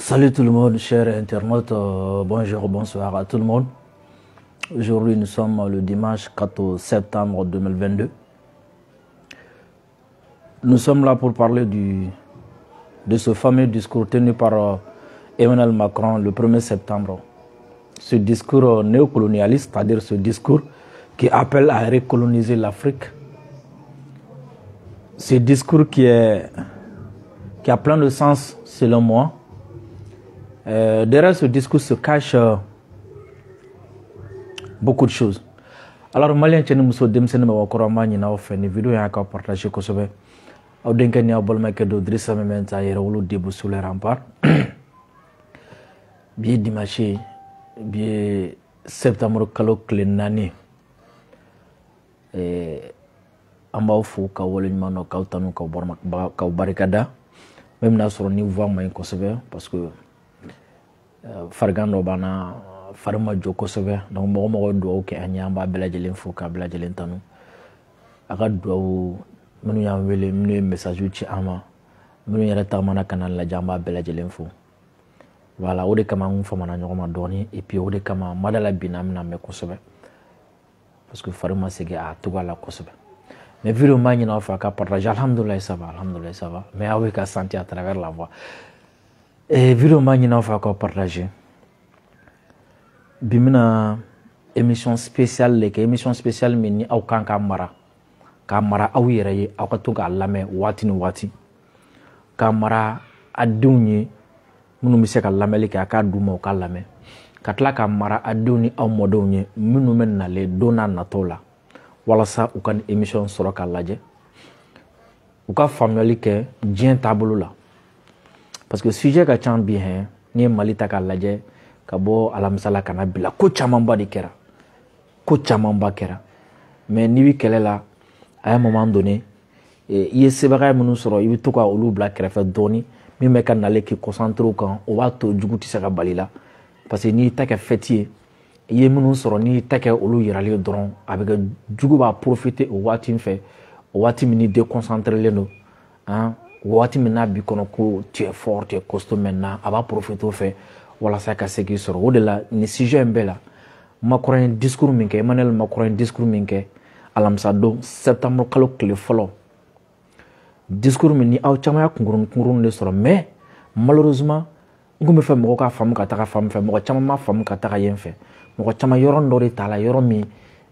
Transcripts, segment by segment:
Salut tout le monde, chers internautes, bonjour, bonsoir à tout le monde. Aujourd'hui, nous sommes le dimanche 4 septembre 2022. Nous sommes là pour parler de ce fameux discours tenu par Emmanuel Macron le 1er septembre. Ce discours néocolonialiste, c'est-à-dire ce discours qui appelle à recoloniser l'Afrique. Ce discours qui a plein de sens selon moi. Derrière ce discours se cache beaucoup de choses. Alors, Malien cɛ ni muso, denmisɛnnin, mɔgɔkɔrɔ, an b'a ɲini aw fɛ, nin vidéo y'a ka partager kosɛbɛ. Aw denkɛ ni aw balimakɛ don, Drissa Meminta, Yɛrɛwolo debout sur les remparts. Bi ye dimanche ye, bi ye septembre kalo tile 4. An b'aw fo k'aw waleɲuman dɔn, k'aw tanu, k'aw barikada. Même n'a sɔrɔ ni voix man ɲi kosɛbɛ, parce que farigan dɔ b'an na, fari ma jɔ kosɛbɛ. Donc mɔgɔ mɔgɔ ye dugawu kɛ an ye, an b'a bɛɛ lajɛlen fo k'a bɛɛ lajɛlen tanu. A ka dugawu, minnu y'an wele, minnu ye message ci an ma, minnu yɛrɛ tagamana ka na lajɛ, an b'a bɛɛ lajɛlen fo. Voilà, o de kama an kun famana ɲɔgɔn ma dɔɔni. Et puis o de kama n ma da la bi n'an bɛna mɛn kosɛbɛ, parce que fari ma segin a cogoya la kosɛbɛ. Mais vidéo, n b'a ɲini aw fɛ a ka partager. Alhamdulilayi, ça va, alhamdulilayi, ça va, mais aw bɛ ka sentir à travers la voix. Et vidéo, n b'a ɲini aw fɛ a ka partager. Bi n bɛna émission spéciale de kɛ, émission spéciale min ni aw kan ka mara, k'a mara aw yɛrɛ ye, aw ka to k'a lamɛn waati ni waati, k'a mara a denw ye, minnu bɛ se ka lamɛnli kɛ, a k'a d'u ma u k'a lamɛn, ka tila k'a mara a denw ni aw mɔdenw ye, minnu bɛ nalen don n'a nataw la, walasa u ka nin émission sɔrɔ k'a lajɛ, u ka faamuyali kɛ diɲɛ taabolo la, parce que sujet ka ca bi. Hɛn, n'i ye Mali ta k'a lajɛ, ka bɔ alamisa la ka na bila, ko camanba de kɛra, ko camanba kɛra. Mais n'i bɛ kɛlɛ la, à un moment donné, i ye sebagaya minnu sɔrɔ, i bɛ to ka olu bila kɛrɛfɛ dɔɔni. Min bɛ ka nalen, k'i concentré o kan, o b'a to jugu tɛ se ka bali la, parce que n'i ta kɛ fête ye, i ye minnu sɔrɔ, n'i ta kɛ olu yiralen dɔrɔn, a bɛ kɛ jugu b'a profiter o waati fɛ, o waati min ni déconcentré don han, waati min n'a b'i kɔnɔ ko tu es fort, tu es costaud maintenant, a b'a profiter o fɛ walasa ka se k'i sɔrɔ. O de la nin sujet in bɛɛ la, Macron ye discours min kɛ, Emmanuel Macron ye discours min kɛ alamisa don, septembre kalo tile fɔlɔ, discours min ni aw caman y'a kunkurunin kunkurunin de sɔrɔ. Mais malheureusement, n kun bɛ fɛ mɔgɔw k'a faamu ka taga fan fɛ, mɔgɔ caman ma faamu ka taga yen fɛ. Mɔgɔ caman yɔrɔ dɔ de t'a la, yɔrɔ min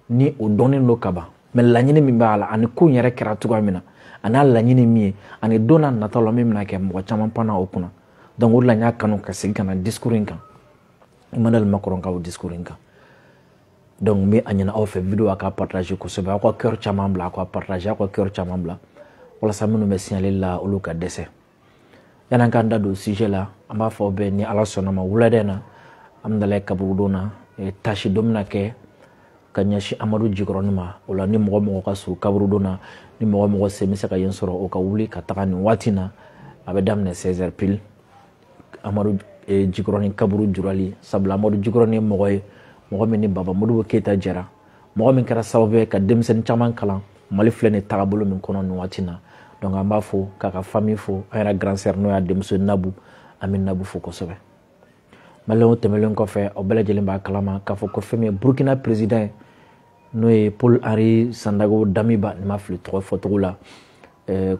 ni o dɔnnen don ka ban, mais laɲini min b'a la, ani ko in yɛrɛ kɛra cogoya min na, a n'a laɲini min ye, ani don n'a nataw la min bɛna kɛ, mɔgɔ caman panna o kunna. Donc o de la n y'a kanu ka segin ka na discours in kan, Emmanuel Macron ka o discours in kan. Donc n bɛ a ɲini aw fɛ, vidéo a ka partager kosɛbɛ, aw ka cœur caman bila, aw ka partager, aw ka cœur caman bila, walasa minnu bɛ signaler la, olu ka dɛsɛ. Yan'an k'an da don sujet la, an b'a fɔ bɛɛ, ni Ala sɔnna ma, wulada in na, an bɛ dala kaburudon na, tasi dɔ bɛna kɛ ka ɲɛsin Amadu Jikɔrɔni ma. O la, ni mɔgɔ mɔgɔ ka surun kaburudon na, ni mɔgɔ mɔgɔ sen bɛ se ka yen sɔrɔ, o ka wuli ka taga nin waati na. A bɛ daminɛ 16h pile, Amadu Jikɔrɔni kaburu jurali, sabula Amadu Jikɔrɔni ye mɔgɔ ye, mɔgɔ min ni Baba Modibo Keyita jɛra, mɔgɔ min kɛra sababu ye ka denmisɛnnin caman kalan. Mali filɛ nin tagabolo min kɔnɔ nin waati na, donc an b'a fo k'a ka famille fo, an yɛrɛ grand sœur n'o y'a denmuso Nabu, an bɛ Nabu fo kosɛbɛ. Maliyɛnw, tɛmɛnen kɔfɛ, aw bɛɛ lajɛlen b'a kalama k'a fɔ ko fɛn min ye Burukina président ye, n'o ye Paul Henri Sandaogo Damiba, ni ma fili tɔgɔ fɔcogo la,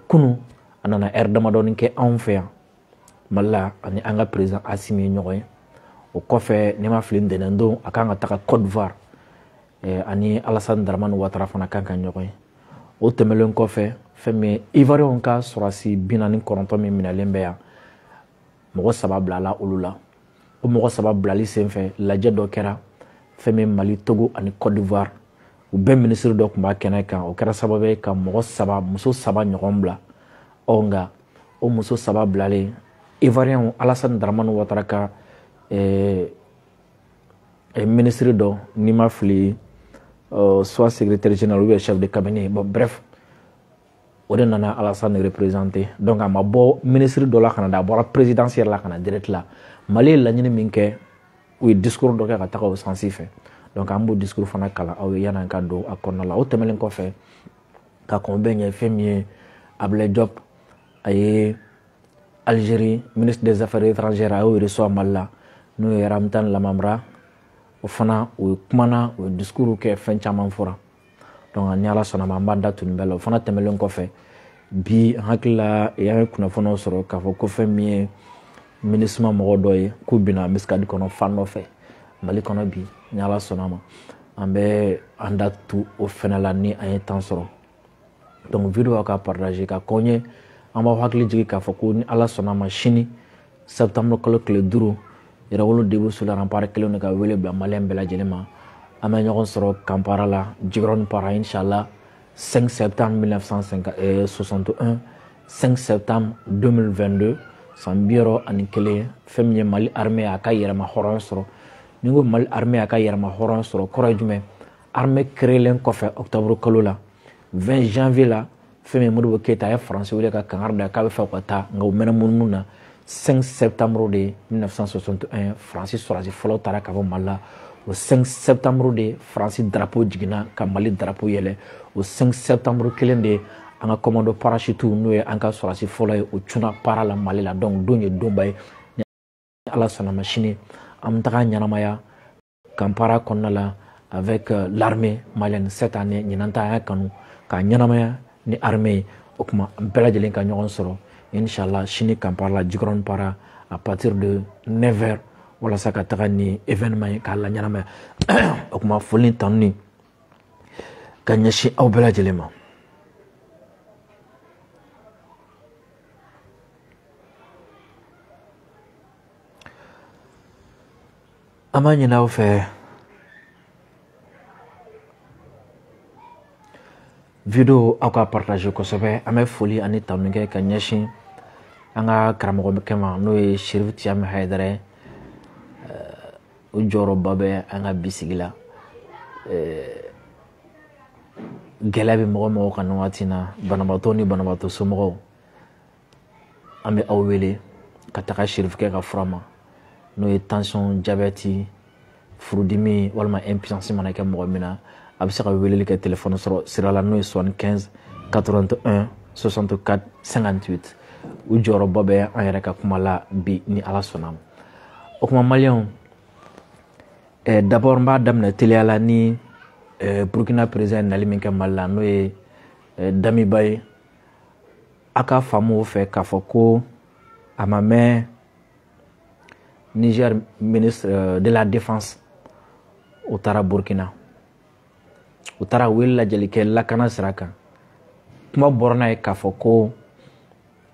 kunun a nana heure damadɔni kɛ anw fɛ yan Mali la, ani an ka président Asimi ye ɲɔgɔn ye. O kɔfɛ, ni ma fili, ntɛnɛn don a kan ka taga Côte d'Ivoire, ani Alassane Dramane Ouattara fana kan ka ɲɔgɔn ye. O tɛmɛnen kɔfɛ, fɛn min ye Ivoiriyɛnw ka sɔrɔdasi 49 min minɛlen bɛ yan, mɔgɔ 3 bilala olu la. O mɔgɔ 3 bilali senfɛ, lajɛ dɔ kɛra fɛn min Mali, Togo ani Côte d'Ivoire, u bɛɛ minisiri dɔ tun b'a kɛnɛ kan. O kɛra sababu ye ka mɔgɔ 3, muso 3 ɲɔgɔn bila. Ɔ nka o muso 3 bilalen, Ivoiriyɛnw, Alassane Dramane Ouattara ka minisiri dɔ, n'i ma fili, soit secrétaire général ou bien chef de cabinet, bon bref, o de nana Alassane représenter. Donc a ma bɔ ministre dɔ la ka na da, a bɔra présidence yɛrɛ la ka na direct la. Mali ye laɲini min kɛ, u ye discours dɔ kɛ ka taga o sens fɛ. Donc an b'o discours fana kalan aw ye yan'an ka don a kɔnɔna la. O tɛmɛnen kɔfɛ, ka kɔn bɛɛ ɲɛ, fɛn min ye Ablaye Diop, a ye Algérie ministre des affaires étrangères a y'o reçoit Mali la, n'o ye Ramtan Lamamra. O fana o ye kumana, o ye discours kɛ, fɛn caman fɔra. Donc ni Ala sɔnna ma, an b'an da tu nin bɛɛ la. O fana tɛmɛlen kɔfɛ, bi n hakili la an ye kunnafoniw sɔrɔ k'a fɔ ko fɛn min ye MINUSMA mɔgɔ dɔ ye, k'u bɛna embuscade kɔnɔ fan dɔ fɛ Mali kɔnɔ bi. Ni Ala sɔnna ma, an bɛ an da tu o fɛnɛ la ni an ye temps sɔrɔ. Donc vidéo ka partager ka kɔɲɛ. An b'aw hakili jigin k'a fɔ ko ni Ala sɔnna ma, sini septembre kalo tile 5, Yɛrɛwolo Debout sur les remparts kelen de ka wele bila maliyɛn bɛɛ lajɛlen ma. An bɛ ɲɔgɔn sɔrɔ Kampara la, Jikɔrɔni Para, inchallah 5 septembre 1961, 5 septembre 2022, san 61. Fɛn min ye Mali armée a ka yɛrɛma hɔrɔn sɔrɔ. Ni n ko Mali armée a ka yɛrɛma hɔrɔn sɔrɔ, kɔrɔ ye jumɛn? Armée créelen kɔfɛ octobre kalo la, 20 janvier la, fɛn min ye Modibo Keyita a ye Faransi wele ka kangari da k'a bɛ fɛ ka taa, nka u mɛnna munumunu na. 5 septembre de 1961, Faransi sɔrɔdasi fɔlɔ taara ka bɔ Mali la. O 5 septembre de Faransi drapeau jiginna ka Mali drapeau yɛlɛ. O 5 septembre kelen de an ka commando parachute, n'o ye an ka sɔrɔdasi fɔlɔ ye, o cunna para la Mali la. Donc don ye donba ye. Ni Ala sɔnna ma, sini an bɛ taga ɲɛnamaya Kampara kɔnɔna la avec l'armée malienne cette année. Ɲinan ta an y'a kanu k'a ɲɛnamaya ni armée ye. O tuma an bɛɛ lajɛlen ka ɲɔgɔn sɔrɔ inchallah sini Kampara la, Jikɔrɔni Para, à partir de 9h, walasa ka taga ni événement ye k'a la ɲɛnamaya. O tuma foli ni tanuni ka ɲɛsin aw bɛɛ lajɛlen ma. An b'a ɲini aw fɛ, vidéo aw ka partager kosɛbɛ. An bɛ foli ani tanu kɛ ka ɲɛsin an ka karamɔgɔkɛ ma, n'o ye Chérif Tiame Hayidara ye. O jɔyɔrɔba bɛ an ka bi sigi la. Gɛlɛya bɛ mɔgɔ mɔgɔ kan nin waati in na, banabaatɔ ni banabaatɔ somɔgɔw, an bɛ aw wele ka taga Chérifkɛ ka fura ma, n'o ye tension, diabète, furudimi walima impuissance mana kɛ mɔgɔ min na, a bɛ se ka weleli kɛ téléphone sɔrɔ sira la, n'o ye 75 81 64 58. U jɔyɔrɔba bɛ an yɛrɛ ka kuma la bi ni Ala sɔnna ma. O tuma maliyɛnw, d'abord n b'a daminɛ teliya la ni Burkina président nali min kɛ Mali la, n'o ye Damiba ye. A ka faamu o fɛ k'a fɔ ko a ma mɛn, Niger ministre de la défense o taara Burkina, u taara wele lajɛli kɛ lakana sira kan. Kuma bɔra n'a ye k'a fɔ ko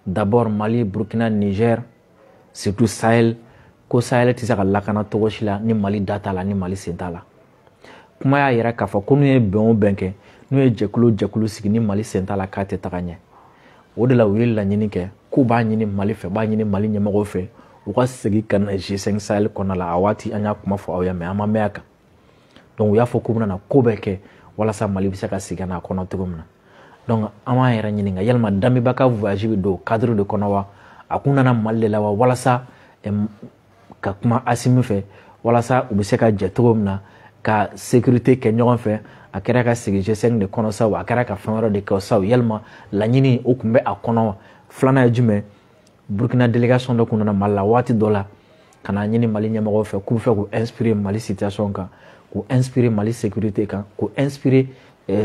d'abord Mali, Burkina, Niger, surtout Sahel, ko Sahel tɛ se ka lakana cogo si la ni Mali da t'a la, ni Mali sen t'a la. Kuma y'a yira k'a fɔ ko n'u ye bɛn o bɛn kɛ, n'u ye jɛkulu sigi, ni Mali sen t'a la, k'a tɛ taga ɲɛ. O de la u ye laɲini kɛ k'u b'a ɲini Mali fɛ, b'a ɲini Mali ɲɛmɔgɔw fɛ, u ka segin ka na G5 Sahel kɔnɔna la. A waati an y'a kuma fɔ aw ye, mais an ma mɛn a kan. Donc u y'a fɔ k'u bɛna na ko bɛɛ kɛ walasa Mali bɛ se ka segin ka na a kɔnɔ cogo min na. Donc an b'an yɛrɛ ɲininka, yalima Damiba ka voyage bɛ don o cadre de kɔnɔ wa? A kun nana Mali de la wa, walasa ka kuma Asimi fɛ, walasa u bɛ se ka jɛ cogo min na ka sécurité kɛ ɲɔgɔn fɛ? A kɛra ka segin G5 de kɔnɔ sa wa, a kɛra ka fɛn wɛrɛ de kɛ sa? Yalima laɲini o tun bɛ a kɔnɔ wa? Filanan ye jumɛn? Burkina délégation dɔ kun nana Mali la waati dɔ la ka na ɲini Mali ɲɛmɔgɔw fɛ k'u bɛ fɛ k'u inspirer Mali situation kan, k'u inspirer Mali sécurité kan, k'u inspirer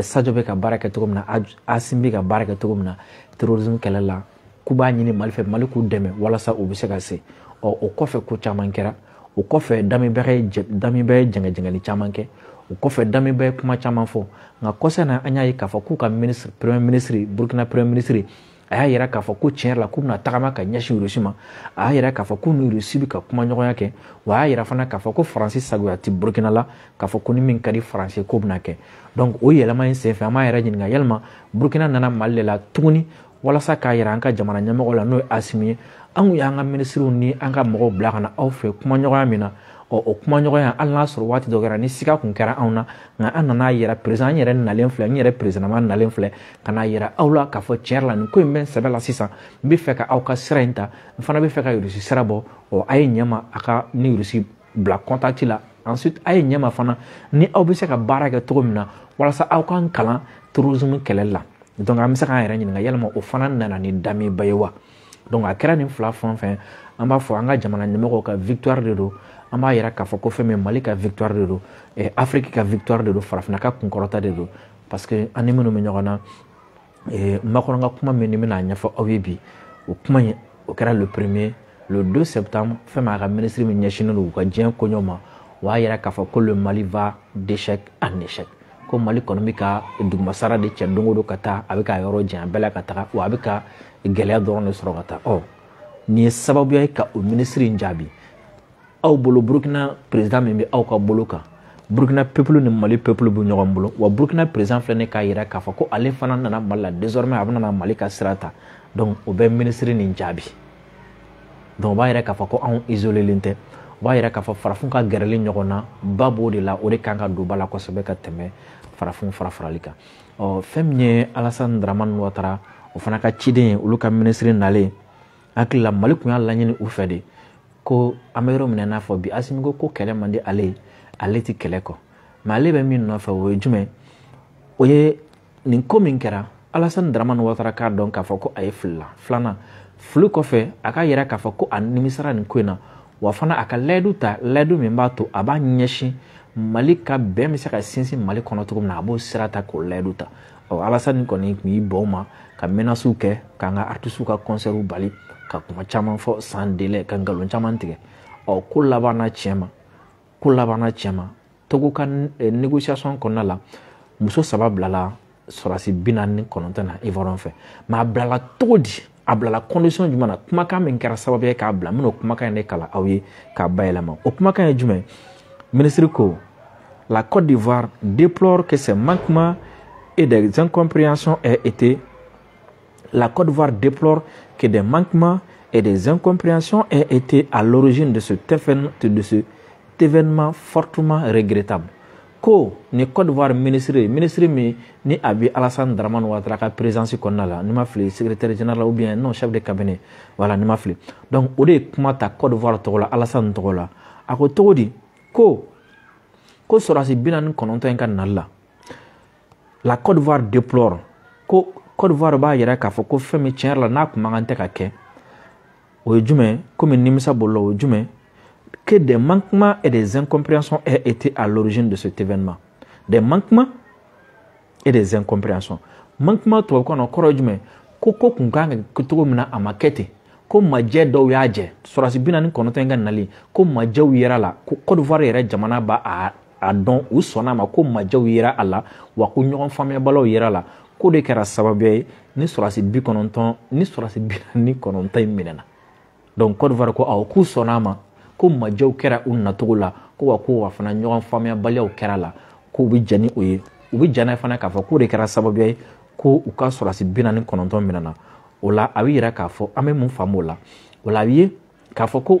Sadio bɛ ka baara kɛ cogo min na, Asimi bɛ ka baara kɛ cogo min na terrorisme kɛlɛ la, k'u b'a ɲini Mali fɛ, Mali k'u dɛmɛ walasa u bɛ se ka se. Ɔ o kɔfɛ ko caman kɛra. O kɔfɛ Damiba ye jɛngɛjɛngɛli caman kɛ. O kɔfɛ Damiba ye kuma caman fɔ. Nka kɔsa in na, an y'a ye k'a fɔ k'u ka ministre, premier ministre, Burkina premier ministre, a y'a yira k'a fɔ ko tiɲɛ yɛrɛ la k'u bɛna tagama ka ɲɛsin Russie ma. A y'a yira k'a fɔ k'u ni Russie bɛ ka kumaɲɔgɔnya kɛ. Wa a y'a yira fana k'a fɔ ko Faransi sagoya tɛ Burkina la, k'a fɔ ko ni min ka di Faransi k'o bɛna kɛ. Donc o yɛlɛma in senfɛ, an b'a yɛrɛ ɲininka, yalima Burkina nana Mali de la tuguni walasa k'a yira an ka jamana ɲɛmɔgɔ la, n'o ye Asimi ye, an kun y'an ka minisiriw ni an ka mɔgɔw bila ka na aw fɛ kumaɲɔgɔnya min na. Ɔ o kumaɲɔgɔnya, hali n'a sɔrɔ waati dɔ kɛra ni siga kun kɛra anw na, nka an nana yira président, an yɛrɛ nalen filɛ, n yɛrɛ président ma nalen filɛ ka n'a yira aw la k'a fɔ tiɲɛ yɛrɛ la nin ko in bɛ n sɛbɛ la sisan, n bɛ fɛ ka aw ka sira in ta, n fana bɛ fɛ ka Russie sira bɔ. Ɔ a ye ɲɛ ma a ka ni Russie bila contact la. Ensuite a ye ɲɛ ma fana ni aw bɛ se ka baara kɛ cogo min na walasa aw k'an kalan terrorisme kɛlɛli la. Donc an bɛ se k'an yɛrɛ ɲininka, yalima o fana nana ni Damiba ye wa? Donc a kɛra nin fila fɛn fɛn, an b'a fɔ an ka jamana ɲɛmɔgɔw ka victoire de don. An b'a yira k'a fɔ ko fɛn min, Mali ka victoire de don, Afrique ka victoire de don, farafinna ka kunkɔrɔta de don, parce que an ni minnu bɛ ɲɔgɔn na, Macron ka kuma min ni bɛna ɲɛfɔ aw ye bi, o kuma in, o kɛra le premier, le 2 septembre. Fɛn min, a ka ministre min ɲɛsinnen don u ka diɲɛ koɲɛw ma, o y'a yira k'a fɔ ko le Mali va d'échec en échec, ko Mali kɔni bɛ ka dugumasara de cɛ don o don ka taa, a bɛ ka yɔrɔ janya bɛɛ la ka taga, wa a bɛ ka gɛlɛya dɔrɔn de sɔrɔ ka taa. Ɔ, nin ye sababuya ye ka o ministre in jaabi. Aw bolo, Burukina président min bɛ aw ka bolo kan, Burukina peuple ni Mali peuple bɛ ɲɔgɔn bolo. Wa Burukina président filɛ nin k'a yira k'a fɔ ko ale fana nana Mali la, désormais a bɛna na Mali ka sira ta. Donc o bɛ ministre nin jaabi. Donc o b'a yira k'a fɔ ko anw isolé tɛ. O b'a yira k'a fɔ farafin ka gɛrɛli ɲɔgɔn na ba b'o de la, o de kan ka don ba la kosɛbɛ ka tɛmɛ farafin fara farali kan. Ɔ, fɛn min ye Alassane Dramane Ouattara, o fana ka ciden ye, olu ka ministre nalen, hakili la Mali tun y'a laɲini u fɛ de ko an bɛ yɔrɔ min na i n'a fɔ bi, Asimi ko ko kɛlɛ man di ale ye, ale ti kɛlɛ kɔ, mais ale bɛ min nɔfɛ, o ye jumɛn? O ye nin ko min kɛra, Alassane Dramane Ouattara k'a dɔn k'a fɔ ko a ye fili la. Filanan, fili kɔfɛ, a k'a yira k'a fɔ ko a nimisara nin ko in na, wa fana a ka layidu ta, layidu min b'a to a b'a ɲɛsin Mali ka bɛn bɛ se ka sinsin Mali kɔnɔ cogo min na, a b'o sira ta k'o layidu ta. Ɔ, Alassane kɔni tun y'i bɔn o ma ka menaces kɛ, k'an ka artistes ka concert bali, ka kuma caman fɔ sans délai, ka nkalon caman tigɛ. Ɔ, ko laban na tiɲɛ ma, ko laban na tiɲɛ ma, Togo ka négociation kɔnɔna la, muso 3 bilala sɔrɔdasi 49 na Ivoirien fɛ. Mais a bilala cogo di? A bilala condition jumɛn na? Kumakan min kɛra sababu ye k'a bila, n bɛna o kumakan in de kalan aw ye k'a bayɛlɛma. O kumakan ye jumɛn? Ministre ko: la Côte d'Ivoire déplore que ces manquements et des incompréhensions aient été la Côte d'Ivoire déplore que des manquements et des incompréhensions aient été à l'origine de cet événement fortement regrettable. Ko ni Côte d'Ivoire ministre, ministre min ni a bɛ Alassane Dramane Ouattara ka présidence kɔnɔna la, ni ma fili secrétaire général ou bien non, chef de cabinet, voilà, ni ma fili. Donc o de ye kuma ta Côte d'Ivoire tɔgɔ la, Alassane tɔgɔ la. A ko cogo di? Ko sɔrɔdasi 49 in ka nali la, la Côte d'Ivoire déplore, ko Côte d'Ivoire b'a yira k'a fɔ ko fɛn min, tiɲɛ yɛrɛ la, n'a kun man kan tɛ ka kɛ, o ye jumɛn? Komi nimisa bolo la, o ye jumɛn? Que des manquements et des incompréhensions aient été à l'origine de cet événement. Des manquements et des incompréhensions. Manquement tubabukan na, o kɔrɔ ye jumɛn? Ko kun kan ka kɛ cogo min na, a ma kɛ ten, ko majɛ dɔw y'a jɛ. Sɔrɔdasi 49 in ka nali, ko majɛw yera la, ko Côte d'Ivoire yɛrɛ jamana b'a a dɔn, u sɔnna a ma ko majɛw yera a la, wa ko ɲɔgɔn faamuyabaliw yera a la, k'o de kɛra sababu ye ni sɔrɔdasi 90, ni sɔrɔdasi 49 in minɛna. Donc Côte d'Ivoire ko awɔ, k'u sɔnna a ma ko majɛw kɛra u nacogo la, ko wa ko wa fana ɲɔgɔn faamuyabaliyaw kɛra la, k'u bɛ jɛn ni o ye. U bɛ jɛn n'a ye fana k'a fɔ k'o de kɛra sababu ye ko u ka sɔrɔdasi 49 minɛna. O la, a bɛ yira k'a fɔ an bɛ mun faamu o la? O la, a bɛ ye k'a fɔ ko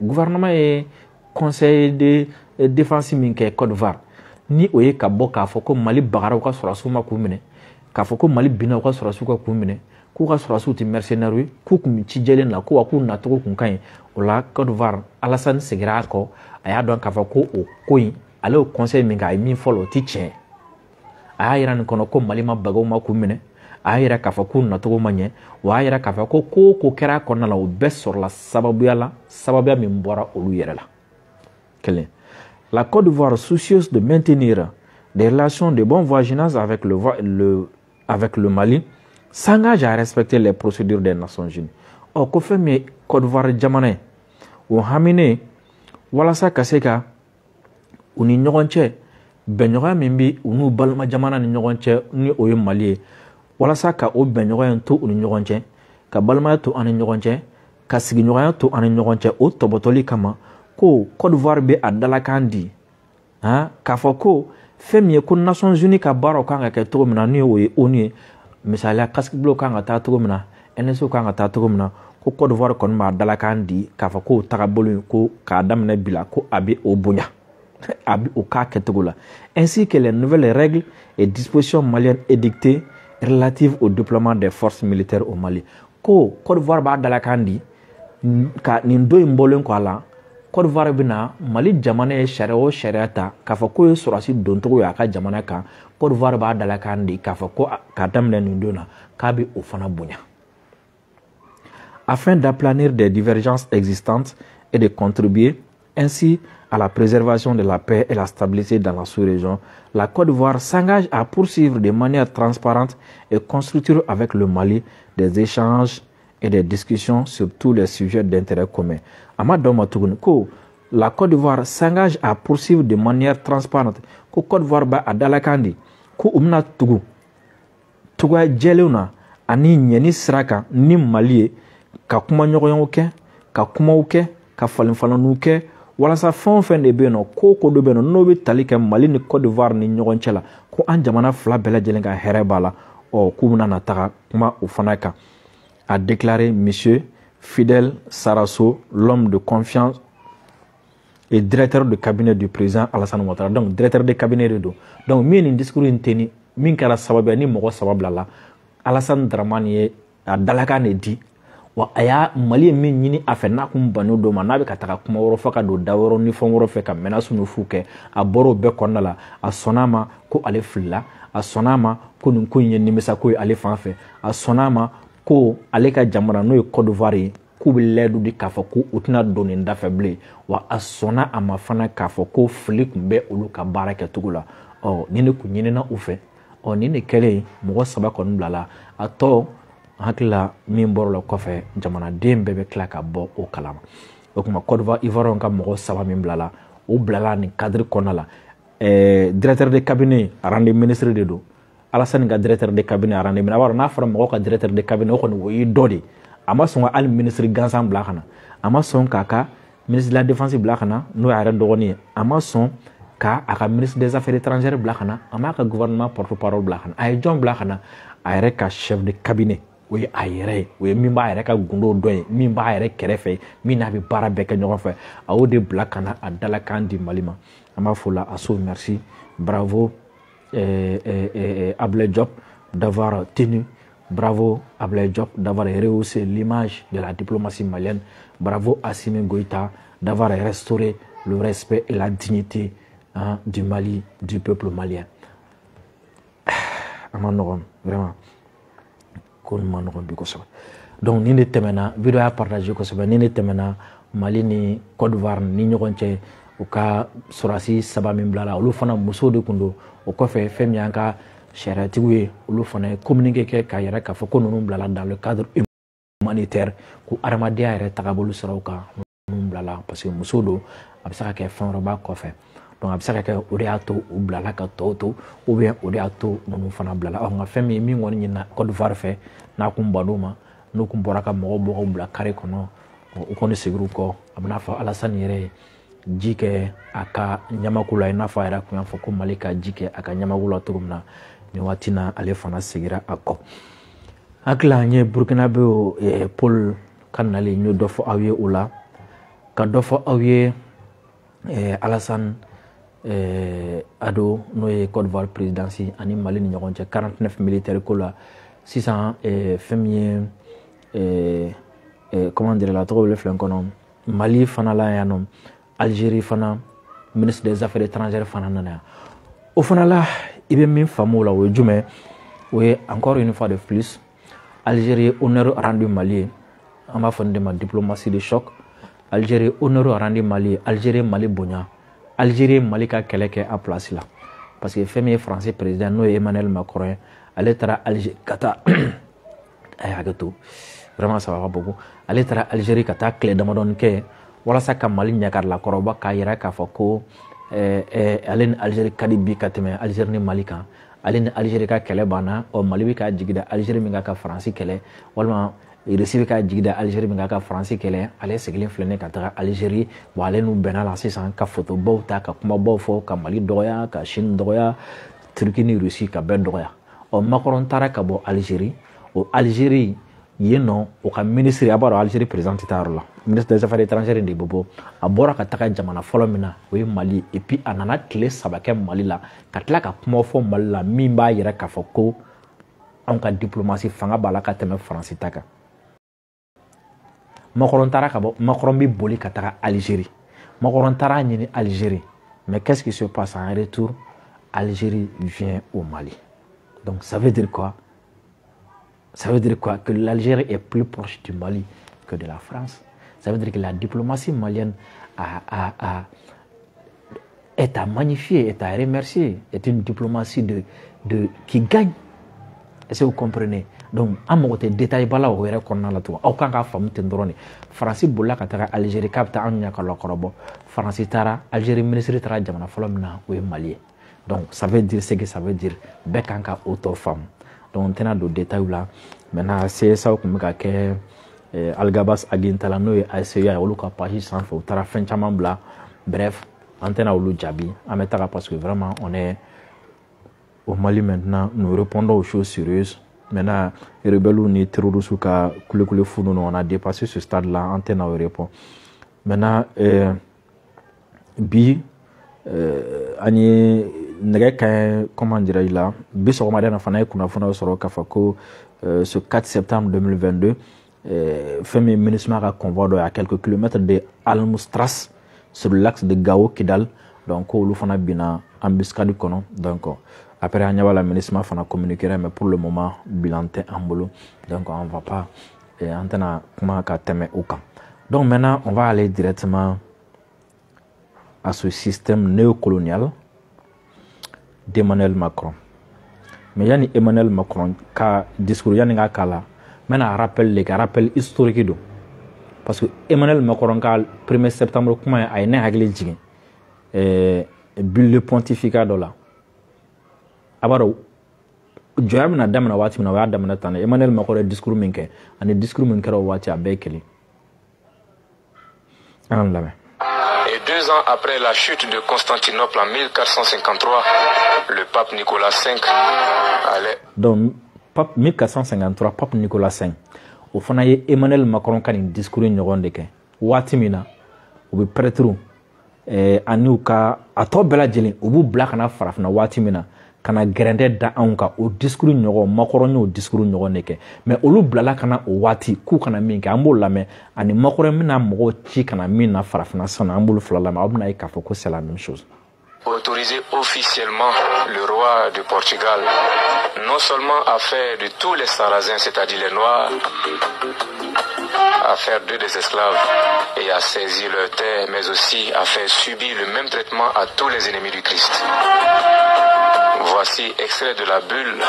gouvernement ye conseil de défense min kɛ Côte d'Ivoire, ni o ye ka bɔ k'a fɔ ko Mali bagara u ka sɔrɔdasiw ma k'u minɛ, k'a fɔ ko Mali binna u ka sɔrɔdasiw ka k'u minɛ, k'u ka sɔrɔdasiw tɛ mercenaires ye, k'u kun bɛ ci jɛlen na, ko wa k'u nacogo kun ka ɲi. O la, Côte d'Ivoire, Alassane seginna a kɔ, a y'a dɔn k'a fɔ ko o ko in, ale y'o conseil min kɛ, a ye min fɔ la, o ti tiɲɛ. A y'a yira nin kɔnɔ ko Mali ma bagaw ma k'u minɛ, a y'a yira k'a fɔ k'u nacogo ma ɲɛ, wa a y'a yira k'a fɔ ko ko o ko kɛra a kɔnɔna la, o bɛɛ sɔrɔla sababuya la, sababuya min bɔra olu yɛrɛ la. Kelen, la Côte d'Ivoire, soucieuse de maintenir des relations de bon voisinage avec le Mali, s'engage à respecter les procédures des Nations Unies. Ɔ, ko fɛn min ye Côte d'Ivoire jamana ye, o haminen walasa ka se ka u ni ɲɔgɔn cɛ bɛnɲɔgɔnya min bɛ u n'u balima jamana ni ɲɔgɔn cɛ, ni o ye Mali ye, walasa ka o bɛnɲɔgɔnya in to u ni ɲɔgɔn cɛ, ka balimaya to an ni ɲɔgɔn cɛ, ka sigiɲɔgɔnya to an ni ɲɔgɔn cɛ, o tɔbɔtɔli kama, ko Côte d'Ivoire bɛ a dalakan di han k'a fɔ ko fɛn min ye ko Nations Unies ka baaraw kan ka kɛ cogo min na, ni o ye ONU ye, misaliya casque bleu kan ka taa cogo min na, NSO kan ka taa cogo min na, ko Côte d'Ivoire kɔni b'a dalakan di k'a fɔ k'o tagabolo in, ko k'a daminɛ bi la, ko a bɛ o bonya, a bɛ o k'a kɛcogo la, ainsi que les nouvelles règles et dispositions maliennes édictées relatives au déploiement des forces militaires au Mali. Ko Côte d'Ivoire b'a dalakan di ka nin don in bɔlen kɔ a la, Côte d'Ivoire bɛna Mali jamana ye sariya o sariya ta k'a fɔ k'o ye sɔrɔdasi doncogo ye a ka jamana kan, Côte d'Ivoire b'a dalakan di k'a fɔ ko k'a daminɛ nin don na, k'a bɛ o fana bonya. Afin d'aplanir des divergences existantes et de contribuer ainsi à la préservation de la paix et la stabilité dans la sous-région, la Côte d'Ivoire s'engage à poursuivre de manière transparente et constructive avec le Mali des échanges et des discussions sur tous les sujets d'intérêt commun. A ma dɔn ma tuguni ko la Côte d'Ivoire s'engage à poursuivre de manière transparente, ko Côte d'Ivoire b'a a dalakan di ko u bɛna tugu cogoya jɛlenw na ani ɲɛni sira kan ni Mali ye, ka kumaɲɔgɔnyaw kɛ, ka kumaw kɛ, ka falenfalenniw kɛ, walasa fɛn o fɛn de bɛ yen nɔ, ko o ko dɔ bɛ yen nɔ, n'o bɛ tali kɛ Mali ni Côte d'Ivoire ni ɲɔgɔn cɛ la, ko an jamana fila bɛɛ lajɛlen ka hɛrɛ b'a la. Ɔ, k'u bɛna na taga kuma o fana kan, a déclaré monsieur Fidel Sarasso, l'homme de confiance et directeur de cabinet du président Alassane Ouattara. Donc directeur de cabinet de don. Donc min ye nin discours in teni, min kɛra sababu ye ni mɔgɔ saba bilala, Alassane Dramane ye a dalakan de di. Wa a y'a Mali ye min ɲini a fɛ, n'a kun bannen dɔ ma, n'a bɛ ka taga kuma wɛrɛ fɔ, ka don da wɛrɛ ni fɛn wɛrɛ fɛ, ka menace ni fu kɛ, a bɔra o bɛɛ kɔnɔna la. A sɔnna a ma ko ale filila, a sɔnna a ma ko nin ko in ye nimisako ye ale fan fɛ, a sɔnna a ma ko ale ka jamana, n'o ye Côte d'Ivoire ye, k'u bɛ layidu di k'a fɔ ko u tɛna don nin da fɛ bilen. Wa a sɔnna a ma fana k'a fɔ ko fili tun bɛ olu ka baara kɛcogo la. Ɔ, nin de kun ɲinina u fɛ. Ɔ, nin de kɛlen, mɔgɔ saba kɔni bilala. A tɔ, hakili la, min bɔra la kɔfɛ, jamanaden bɛɛ bɛ tila ka bɔ o kalama. O tuma, Côte d'Ivoire, Ivoirien ka mɔgɔ saba min bilala, o bilala nin cadre kɔnɔna la. Directeur de cabinet rang de ministre de don. Alassane ka directeur de cabinet rang de ministre, a b'a dɔn n'a fɔra mɔgɔ ka directeur de cabinet, o kɔni o y'i dɔ de. A ma sɔn ka hali ministre gansan bila ka na, a ma sɔn k'a ka ministre de la Défense bila ka na, n'o y'a yɛrɛ dɔgɔnin ye, a ma sɔn ka a ka ministre des Affaires étrangères bila ka na, a m'a ka gouvernement porte parole bila ka na. A ye jɔn bila ka na? A yɛrɛ ka chef de cabinet, o ye a yɛrɛ ye, o ye min b'a yɛrɛ ka gundo dɔn ye, min b'a yɛrɛ kɛrɛfɛ, min n'a bɛ baara bɛɛ kɛ ɲɔgɔn fɛ, a y'o de bila ka na a dalakan di Mali ma. An b'a fɔ la a so merci, bravo Ablaye Diop d'avoir tenu. Bravo Ablaye Diop d'avoir rehaussé l'image de la diplomatie malienne. Bravo Assimi Goïta d'avoir restauré le respect et la dignité, hein, du Mali, du peuple malien. A ma nɔgɔn vraiment, ko nin ma nɔgɔn bi kosɛbɛ. Donc nin de tɛmɛna, vidéo y'a partage kosɛbɛ. Nin de tɛmɛna Mali ni Côte d'Ivoire ni ɲɔgɔn cɛ, u ka sɔrɔdasi saba min bilala, olu fana musow de kun don. O kɔfɛ, fɛn min y'an ka sariyatigiw ye, olu fana ye communiqué kɛ k'a yɛrɛ k'a fɔ ko ninnu bilala dans le cadre humanitaire, ko adamadenya yɛrɛ tagabolo siraw kan ninnu bilala, parce que muso don, a bɛ se ka kɛ fɛn wɛrɛ b'a kɔfɛ. Donc a bɛ se ka kɛ o de y'a to u bilala ka tɔw to, ou bien o de y'a to ninnu fana bilala. Ɔ, nka fɛn min ye min kɔni ɲinina Côte d'Ivoire fɛ, n'a kun ban'o ma, n'u kun bɔra ka mɔgɔw bɔ k'u bila carré kɔnɔ, u kɔni seginna u kɔ. A bɛ n'a fɔ Alassane yɛrɛ ye ji kɛ a ka ɲamako la, i n'a fɔ a yɛrɛ kun y'a fɔ ko Mali ka ji kɛ a ka ɲamako la cogo min na. Nin waati na, ale fana seginna a kɔ. Hakili an ye Burkinabé Paul ka nali, n y'o dɔ fɔ aw ye o la, ka dɔ fɔ aw ye Alassane Ado, n'o ye Côte d'Ivoire présidence, ani Mali ni ɲɔgɔn cɛ 49 militaire ko la. Sisan, fɛn min ye, comment dire la, tɔgɔ bɛ filɛ n kɔnɔ, Mali fana la yan nɔ, Algérie fana ministre des Affaires étrangères fana nana yan. O fana la, i bɛ min faamu o la, o ye jumɛn? O ye encore une fois de plus Algérie ye honneur rendu Mali ye. An b'a fɔ nin de ma diplomatie de choc. Algérie honneur rendu Mali ye, Algérie Mali bonya, Algérie Mali ka kɛlɛ kɛ a place la, parce que fɛn min ye Français président, n'o ye Emmanuel Macron ye, ale taara Algérie ka taa, a ye hakɛ to, vraiment ça va pas beaucoup, ale taara Algérie ka taa tile damadɔni kɛ walasa ka Mali ɲagarilakɔrɔba, k'a yira k'a fɔ ko ale ni Algérie ka di bi ka tɛmɛ Algérie ni Mali kan, ale ni Algérie ka kɛlɛ banna. Ɔ, Mali bɛ k'a jigi da Algérie min kan ka Faransi kɛlɛ, walima Russie bɛ k'a jigi da Algérie min kan ka Faransi kɛlɛ, ale sigilen filɛ ka taga Algérie. Wa ale n'u bɛnna la sisan ka photo baw ta, ka kumabaw fɔ, ka Mali dɔgɔya, ka Chine dɔgɔya, Turquie ni Russie, ka bɛɛ dɔgɔya. Ɔ, Macron taara ka bɔ Algérie, o Algérie yen nɔ, o ka ministre, a b'a dɔn Algérie président tɛ taa yɔrɔ la, ministre des Affaires étrangères de bɛ bɔ. A bɔra ka taga jamana fɔlɔ min na, o ye Mali. Et puis a nana tile 3 kɛ Mali la, ka tila ka kuma fɔ Mali la min b'a yira k'a fɔ ko anw ka diplomatie fanga b'a la ka tɛmɛ Faransi ta kan. Macron taara ka bɔ, Macron bɛ boli ka taga Algérie, Macron taara ɲini Algérie, mais qu'est-ce qui se passe en retour? Algérie vient au Mali. Donc ça veut dire quoi? Ça veut dire quoi? Que l'Algérie est plus proche du Mali que la France. que de la France. Ça veut dire que la diplomatie malienne est à magnifier, est à remercier, est une diplomatie qui gagne. Est-ce que vous comprenez? Donc, an mago tɛ détail ba la o yɛrɛ kɔnɔna la tugun. Aw kan k'a faamu ten dɔrɔn de. Faransi bolila ka taga Algérie k'a bɛ taa anw ɲɛ ka kɔrɔbɔ. Faransi taara, Algérie ministre taara jamana fɔlɔ min na, o ye Mali ye. Donc, ça veut dire ce que ça veut dire. Bɛɛ kan ka o tɔ faamu. Donc, n tɛna don détail la. Maintenant, CSA tun bɛ ka kɛ Alghabass Ag Intalla n'o ye ACEA ye, olu ka page sanfɛ, u taara fɛn caman bila. Bref, an tɛna olu jaabi. An bɛ taga parce que vraiment, on est au Mali maintenant, nous répondons aux choses sérieuses. Maintenant, rebelles ni terroristes ka kulekule fu ninnu, on a dépassé ce stade-là, an tɛna o répond. Maintenant, bi an ye nɛgɛ kaɲɛ, comment dirais-je la, bi sɔgɔmada in na fana ye kunnafoniyaw sɔrɔ k'a fɔ ko ce 4 septembre 2022, fɛn min MINUSMA ka convoi dɔ à quelques kilomètres de Almoustras sur l'axe de Gao Kidal, donc olu fana binna embuscade kɔnɔ. Donc après, an ɲɛ b'a la MINUSMA fana communiquera, mais pour le moment bilan tɛ an bolo, donc on va pas, an tɛna kuma ka tɛmɛ o kan. Donc maintenant, on va aller directement à ce système néocolonial d'Emmanuel Macron. Mais yani Emmanuel Macron ka discours, yani ka k'a la, n bɛna rappel de kɛ, rappel historique don, parce que Emmanuel Macron ka 1er septembre kuma ye, a ye ne hakili jigin bulle pontificat dɔ la. A b'a dɔn jɔnya bɛna daminɛ waati min na, o y'a daminɛ tan de. Emmanuel Macron ye discours min kɛ ani discours min kɛra o waati, a bɛɛ ye kelen. An ka lamɛn. Et 2 ans après la chute de Constantinople en 1453, le pape Nicolas V allait. Donc, pape 1453, pape Nicolas V, o fana ye Emmanuel Macron ka nin discours ɲɔgɔn de kɛ. Waati min na, u bɛ prêtre ani u ka a tɔ bɛɛ lajɛlen, u b'u bila ka na farafinna waati min na, ka na gɛrɛntɛ da anw kan, o discours ɲɔgɔn, Macron y'o discours ɲɔgɔn de kɛ. Mais olu bilala ka na o waati k'u kana min kɛ, an b'o lamɛn, ani Macron bɛna mɔgɔw ci ka na min na farafinna sisan, an b'olu fila lamɛn, aw bɛna ye k'a fɔ ko c'est la même chose. Autorisé officiellement le roi de Portugal, non seulement à faire de tous les Sarrasins, c'est-à-dire les Noirs, à faire d'eux des esclaves et à saisir leurs terres, mais aussi à faire subir le même traitement à tous les ennemis du Christ. Voici extrait de la bulle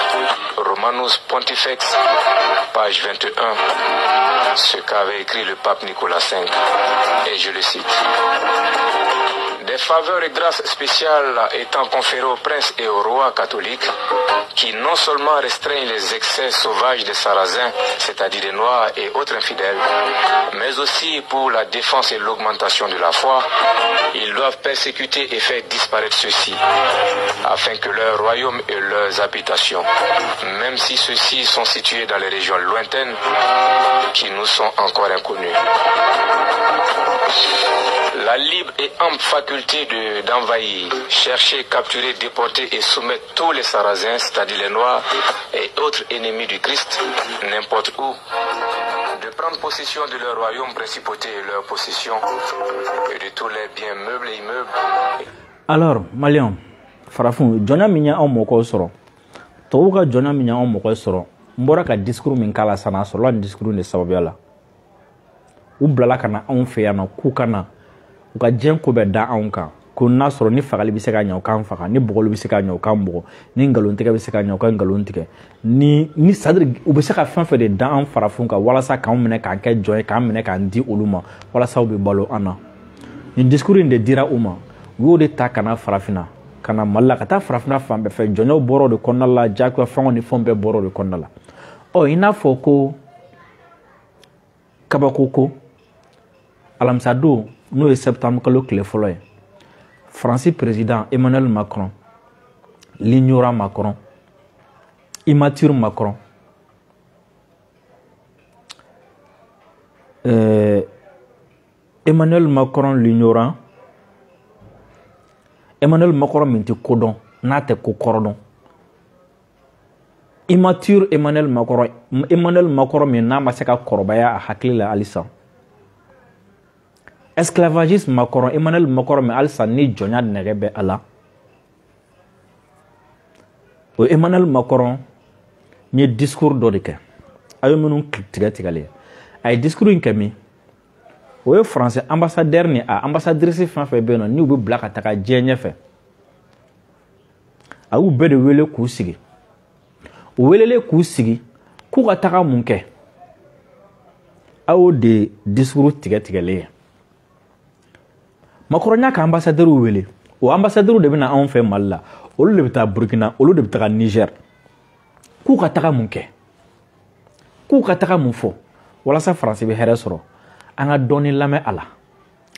Romanus Pontifex, page 21, ce qu'avait écrit le pape Nicolas V, et je le cite. Des faveurs et grâces spéciales étant conférées aux princes et aux rois catholiques, qui non seulement restreignent les excès sauvages des Sarrasins, c'est-à-dire des Noirs et autres infidèles, mais aussi pour la défense et l'augmentation de la foi, ils doivent persécuter et faire disparaître ceux-ci, afin que leur royaume et leurs habitations, même si ceux-ci sont situés dans les régions lointaines, qui nous sont encore inconnues. La libre et ample faculté d'envahir, chercher, capturer, déporter et soumettre tous les Sarrasins, c'est-à-dire les Noirs et autres ennemis du Christ, n'importe où, de prendre possession de leur royaume, principauté et leur possession, et de tous les biens meubles et immeubles. Alors, Maliens, farafin, jɔnya min ye anw mɔgɔw sɔrɔ, tubabuw ka jɔnya min ye anw mɔgɔw sɔrɔ, n bɔra ka discours min k'a la sisan, a sɔrɔla nin discours de sababuya la. U bilala ka na anw fɛ yan nɔ k'u ka na u ka diɲɛ ko bɛɛ da anw kan, ko n'a sɔrɔ ni fagali bɛ se ka ɲɛ, u k'an faga, ni bugɔli bɛ se ka ɲɛ, u k'an bugɔ, ni nkalon tigɛ bɛ se ka ɲɛ, u ka nkalon tigɛ, ni c'est à dire u bɛ se ka fɛn fɛn de da an farafin kan walasa k'anw minɛ k'an kɛ jɔn ye, k'an minɛ k'an di olu ma walasa u bɛ balo an na. Nin discours in de dira u ma, u y'o de ta ka na farafinna, ka na Mali la, ka taa farafinna fan bɛɛ fɛ. Jɔnyaw bɔra o de kɔnɔna la, jagoya fɛnw ni fɛnw bɛɛ bɔra o de kɔnɔna la. Ɔ, i n'a fɔ ko kabako ko alamisadon, n'o ye septembre kalo tile fɔlɔ ye, Faransi président Emmanuel Macron, l'ignorant Macron, immature Macron, Emmanuel Macron l'ignorant, Emmanuel Macron min tɛ ko dɔn n'a tɛ ko kɔrɔ dɔn, immature Emmanuel Macron, Emmanuel Macron min n'a ma se ka kɔrɔbaya a hakili la halisa, esclavagiste Macron, Emmanuel Macron min halisa ni jɔnya nɛgɛ bɛ a la, o Emmanuel Macron n ye discours dɔ de kɛ, a ye minnu tigɛ tigɛlen. A ye discours in kɛ min, o ye français ambassadeur ni a ambassadrice fɛn fɛn bɛ yen nɔ, n'u bɛ bila ka taga diɲɛ ɲɛfɛ, a y'u bɛɛ de wele k'u sigi. U welelen k'u sigi k'u ka taga mun kɛ? A y'o de discours tigɛ tigɛlen ye. Macron y'a ka ambassadeur wele. O ambassadeur de bɛ na anw fɛ Mali la, olu de bɛ taa Burkina, olu de bɛ taga Niger, k'u ka taga mun kɛ, k'u ka taga mun fɔ walasa Faransi bɛ hɛrɛ sɔrɔ? An ka dɔɔni lamɛn a la,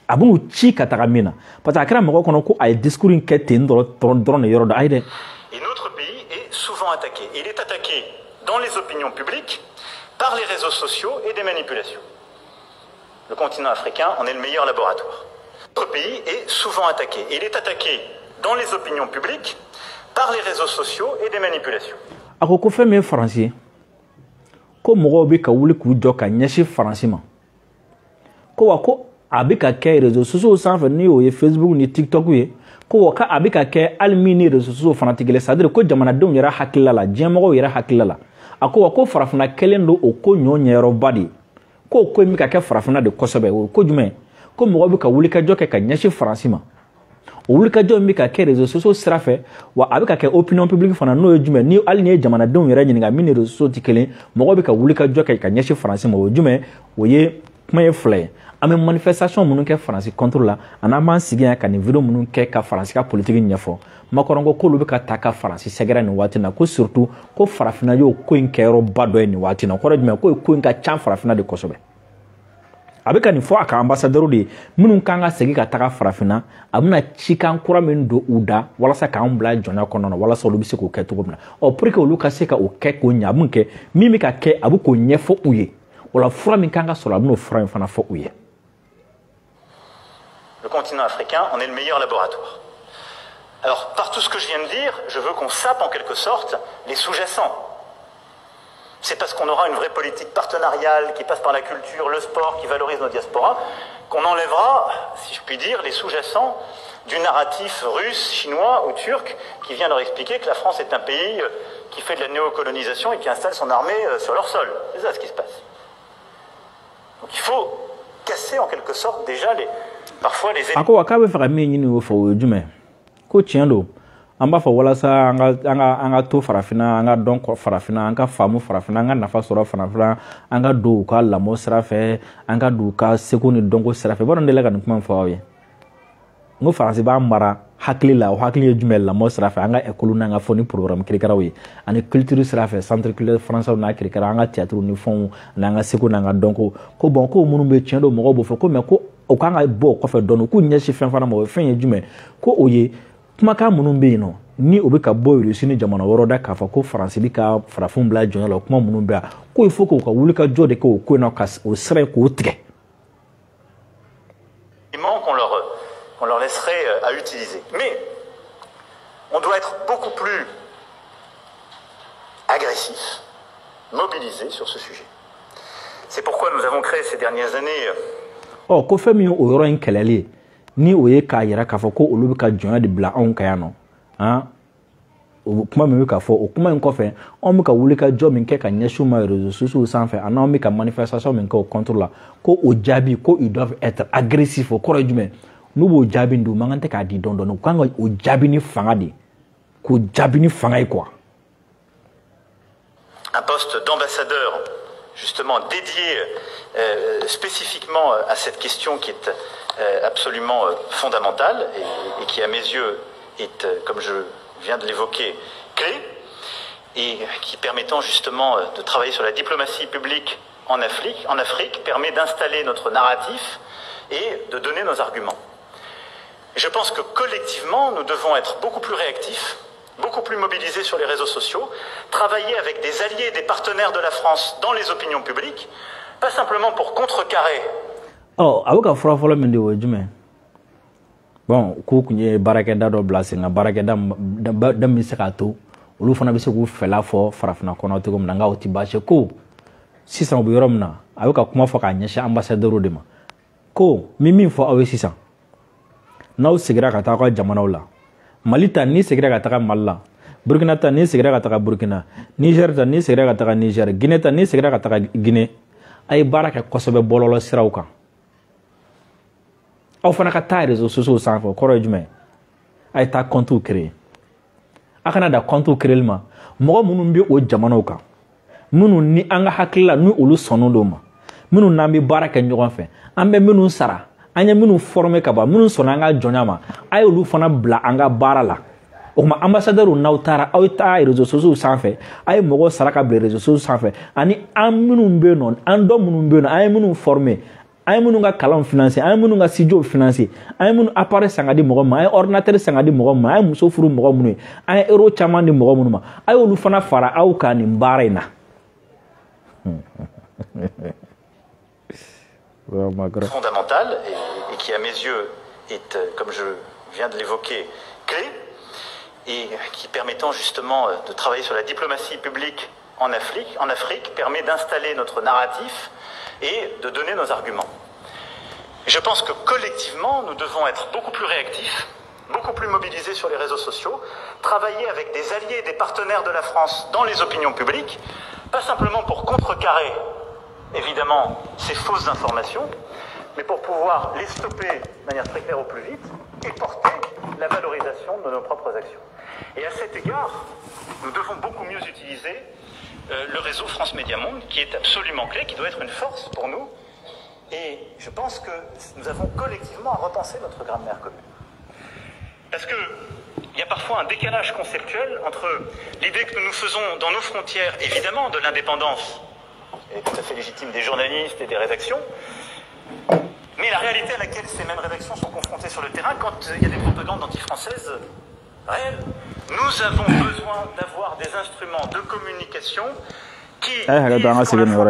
a b'u ci ka taga min na, parce que a kɛra mɔgɔ kɔnɔ ko a ye discours in kɛ ten dɔrɔn dɔrɔn de yɔrɔ dɔ. Ayi dɛ. Et notre pays est souvent attaqué. Il est attaqué dans les opinions publiques, par les réseaux sociaux et des manipulations. Le continent africain en est le meilleur laboratoire. Notre pays est souvent attaqué. Il est attaqué dans les opinions publiques, par les réseaux sociaux et des manipulations. A ko ko fɛn min ye Faransi ye, ko mɔgɔw bɛ ka wuli k'u jɔ ka ɲɛsin Faransi ma, ko wa ko a bɛ ka kɛ réseaux sociaux sanfɛ, ni o ye Facebook ni TikTok ye, ko wa ka a bɛ ka kɛ hali min ni réseaux sociaux fana tɛ kelen, c'est à dire ko jamanadenw yɛrɛ hakilila la, diɲɛmɔgɔw yɛrɛ hakilila la. A ko wa ko farafinna kɛlen don o ko ɲɔ ɲɛyɔrɔba de ye, ko o ko in bɛ ka kɛ farafinna de kosɛbɛ. O ko jumɛn? Ko mɔgɔw bɛ ka wulikajɔ kɛ ka ɲɛsin Faransi ma. O wulikajɔ in bɛ ka kɛ réseaux sociaux sira fɛ, wa a bɛ ka kɛ opinion publique fana. N'o ye jumɛn? Ni hali ni ye jamanadenw yɛrɛ ɲininka, min ni réseaux sociaux tɛ kelen, mɔgɔw bɛ ka wulikajɔ kɛ ka ɲɛsin Faransi ma. O ye jumɛn? O ye kuma ye fila ye: an bɛ manifestation minnu kɛ Faransi contre la, ani an b'an sigi yan ka nin vidéo minnu kɛ ka Faransi ka politique ɲɛfɔ. Macron ko k'olu bɛ ka ta ka Faransi sɛgɛrɛ nin waati in na, ko surtout ko farafinna y'o ko in kɛyɔrɔba dɔ ye nin waati in na. O kɔrɔ ye jumɛn? Ko ko in ka ca farafinna de kosɛbɛ. A bɛ ka nin fɔ a ka ambassadeur de ye minnu kan ka segin ka taga farafinna. A bɛna cikan kura min don u da walasa k'an bila jɔnya kɔnɔna na, walasa olu bɛ se k'o kɛ cogo min na. Ɔ, pour que olu ka se ka o kɛ k'o ɲɛ, a bɛ kɛ min bɛ ka kɛ, a bɛ k'o ɲɛfɔ u ye. O la, fura min kan ka sɔrɔ, a bɛn'o fura in fana fɔ u ye. Le continent africain en est le meilleur laboratoire. Alors, par tout ce que je viens de dire, je veux qu'on sape en quelque sorte les sous-jacents. C'est parce qu'on aura une vraie politique partenariale qui passe par la culture, le sport, qui valorise nos diasporas, qu'on enlèvera, si je puis dire, les sous-jacents du narratif russe, chinois ou turc qui vient leur expliquer que la France est un pays qui fait de la néocolonisation et qui installe son armée sur leur sol. C'est ça ce qui se passe. Donc il faut casser en quelque sorte déjà les, parfois les A ko wa k'a bɛ fɛ ka min ɲini o fɛ, o ye jumɛn? Ko tiɲɛ don, an b'a fɔ walasa an ka to farafinna, an ka dɔn farafinna, an ka faamu farafinna, an ka nafa sɔrɔ farafinna, an ka don u ka lamɔ sira fɛ, an ka don u ka seko ni dɔnko sira fɛ. I b'a dɔn, n delila ka nin kuma in fɔ aw ye, n ko Faransi b'an mara hakili la. O hakili ye jumɛn? Lamɔ sira fɛ, an ka école n'an ka fɔ ni programme kirikaraw ye, ani culture sira fɛ, centre culturel français n'a kirikara, an ka théâtre ni fɛnw, n'an ka seko n'an ka dɔnko. Ko bon, ko minnu bɛ tiɲɛ don, mɔgɔw b'o fɔ ko, mais ko o kan ka bɔ o kɔfɛ dɔɔnin, k'u ɲɛsin fɛn fana ma. O ye fɛn ye jumɛn? Ko o ye kumakan minnu bɛ yen nɔ, ni o bɛ ka bɔ Russie ni jamana wɛrɛw da, k'a fɔ ko Faransi bɛ ka farafinw bila jɔnya la, o kuma minnu bɛ yan, ko il faut k'u ka wuli ka jɔ de kɛ o ko in na, ka o sira in k'o tigɛ. Qu'on leur laisserait à utiliser. Mais on doit être beaucoup plus agressif, mobilisé sur ce sujet. C'est pourquoi nous avons créé ces dernières années Ɔ, ko fɛn min ye o yɔrɔ in kɛlɛli ye, ni o ye k'a yira k'a fɔ ko olu bɛ ka jɔnya de bila anw kan yan nɔ, han, o kuma min bɛ ka fɔ, o kuma in kɔfɛ, anw bɛ ka wuli ka jɔ min kɛ ka ɲɛsin u ma réseaux sociaux sanfɛ, ani anw bɛ ka manifestation min kɛ o contre la, ko o jaabi, ko ils doivent être agressifs. O kɔrɔ ye jumɛn? N'u b'o jaabi di, u man kan tɛ k'a di dɔɔni dɔɔni, u kan ka o jaabi ni fanga de ye, k'o jaabi ni fanga ye quoi. Un poste d'ambassadeur justement dédié spécifiquement à cette question qui est absolument fondamentale et qui à mes yeux est, comme je viens de l'évoquer, clé et qui permettant justement de travailler sur la diplomatie publique en Afrique permet d'installer notre narratif et de donner nos arguments. Et je pense que collectivement, nous devons être beaucoup plus réactifs, beaucoup plus mobilisés sur les réseaux sociaux, travailler avec des alliés, des partenaires de la France dans les opinions publiques, pas simplement pour contrecarrer Ɔ, a bɛ ka fura fɔlɔ min di, o ye jumɛn? Bon, k'u kun ye baarakɛda dɔ bila sen kan, baarakɛda da min bɛ se k'a to olu fana bɛ se k'u fɛla fɔ farafinna kɔnɔ cogo min na. Nka o ti baasi ko sisan u bɛ yɔrɔ min na, a bɛ ka kuma fɔ k'a ɲɛsin ambassadeur de ma, ko min fɔ aw ye sisan, n'aw seginna ka taa aw ka jamanaw la, Mali ta, n'i seginna ka taga Mali la, Burkina ta, n'i seginna ka taga Burkina, Niger ta, n'i seginna ka taga Niger, Guinée ta, n'i seginna ka taga Guinée, A ye baara kɛ kosɛbɛ bɔlɔlɔ siraw kan. Aw fana ka taa réseaux sociaux sanfɛ, o kɔrɔ ye jumɛn ye? A ye taa compte créer. A kana da compte créer ma, mɔgɔ minnu bɛ o jamanaw kan, minnu ni an ka hakili la ni olu sɔnnen don ma, minnu n'an bɛ baara kɛ ɲɔgɔn fɛ, an bɛ minnu sara, an ye minnu former ka ban, minnu sɔnna an ka jɔnya ma, a ye olu fana bila an ka baara la. O tuma ambassadeur, n'aw taara, aw ye taa réseaux sociaux sanfɛ, a ye mɔgɔw sara ka bila réseaux sociaux sanfɛ, ani an minnu bɛ yen nɔ, an dɔ minnu bɛ yen nɔ, an ye minnu former, an ye minnu ka kalanw financer, an ye minnu ka studio financer, an ye minnu appareil san ka di mɔgɔ ma, an ye ordinateur san ka di mɔgɔ ma, an ye muso furu mɔgɔ minnu ye, an ye euro caman di mɔgɔ minnu ma, a y'olu fana fara aw kan nin baara in na. Fondamentale et qui, à mes yeux, est, comme je viens de l'évoquer, clé, et qui permettant justement de travailler sur la diplomatie publique en Afrique, permet d'installer notre narratif et de donner nos arguments. Je pense que collectivement, nous devons être beaucoup plus réactifs, beaucoup plus mobilisés sur les réseaux sociaux, travailler avec des alliés et des partenaires de la France dans les opinions publiques, pas simplement pour contrecarrer, évidemment, ces fausses informations, mais pour pouvoir les stopper de manière très claire au plus vite et porter la valorisation de nos propres actions. Et à cet égard, nous devons beaucoup mieux utiliser le réseau France Média Monde, qui est absolument clé, qui doit être une force pour nous. Et je pense que nous avons collectivement à repenser notre grammaire commune. Parce que il y a parfois un décalage conceptuel entre l'idée que nous nous faisons dans nos frontières, évidemment, de l'indépendance, et tout à fait légitime des journalistes et des rédactions, mais la réalité à laquelle ces mêmes rédactions sont confrontées sur le terrain quand il y a des propagandes anti-françaises réelles. Nous avons besoin d'avoir des instruments de communication qui absolument,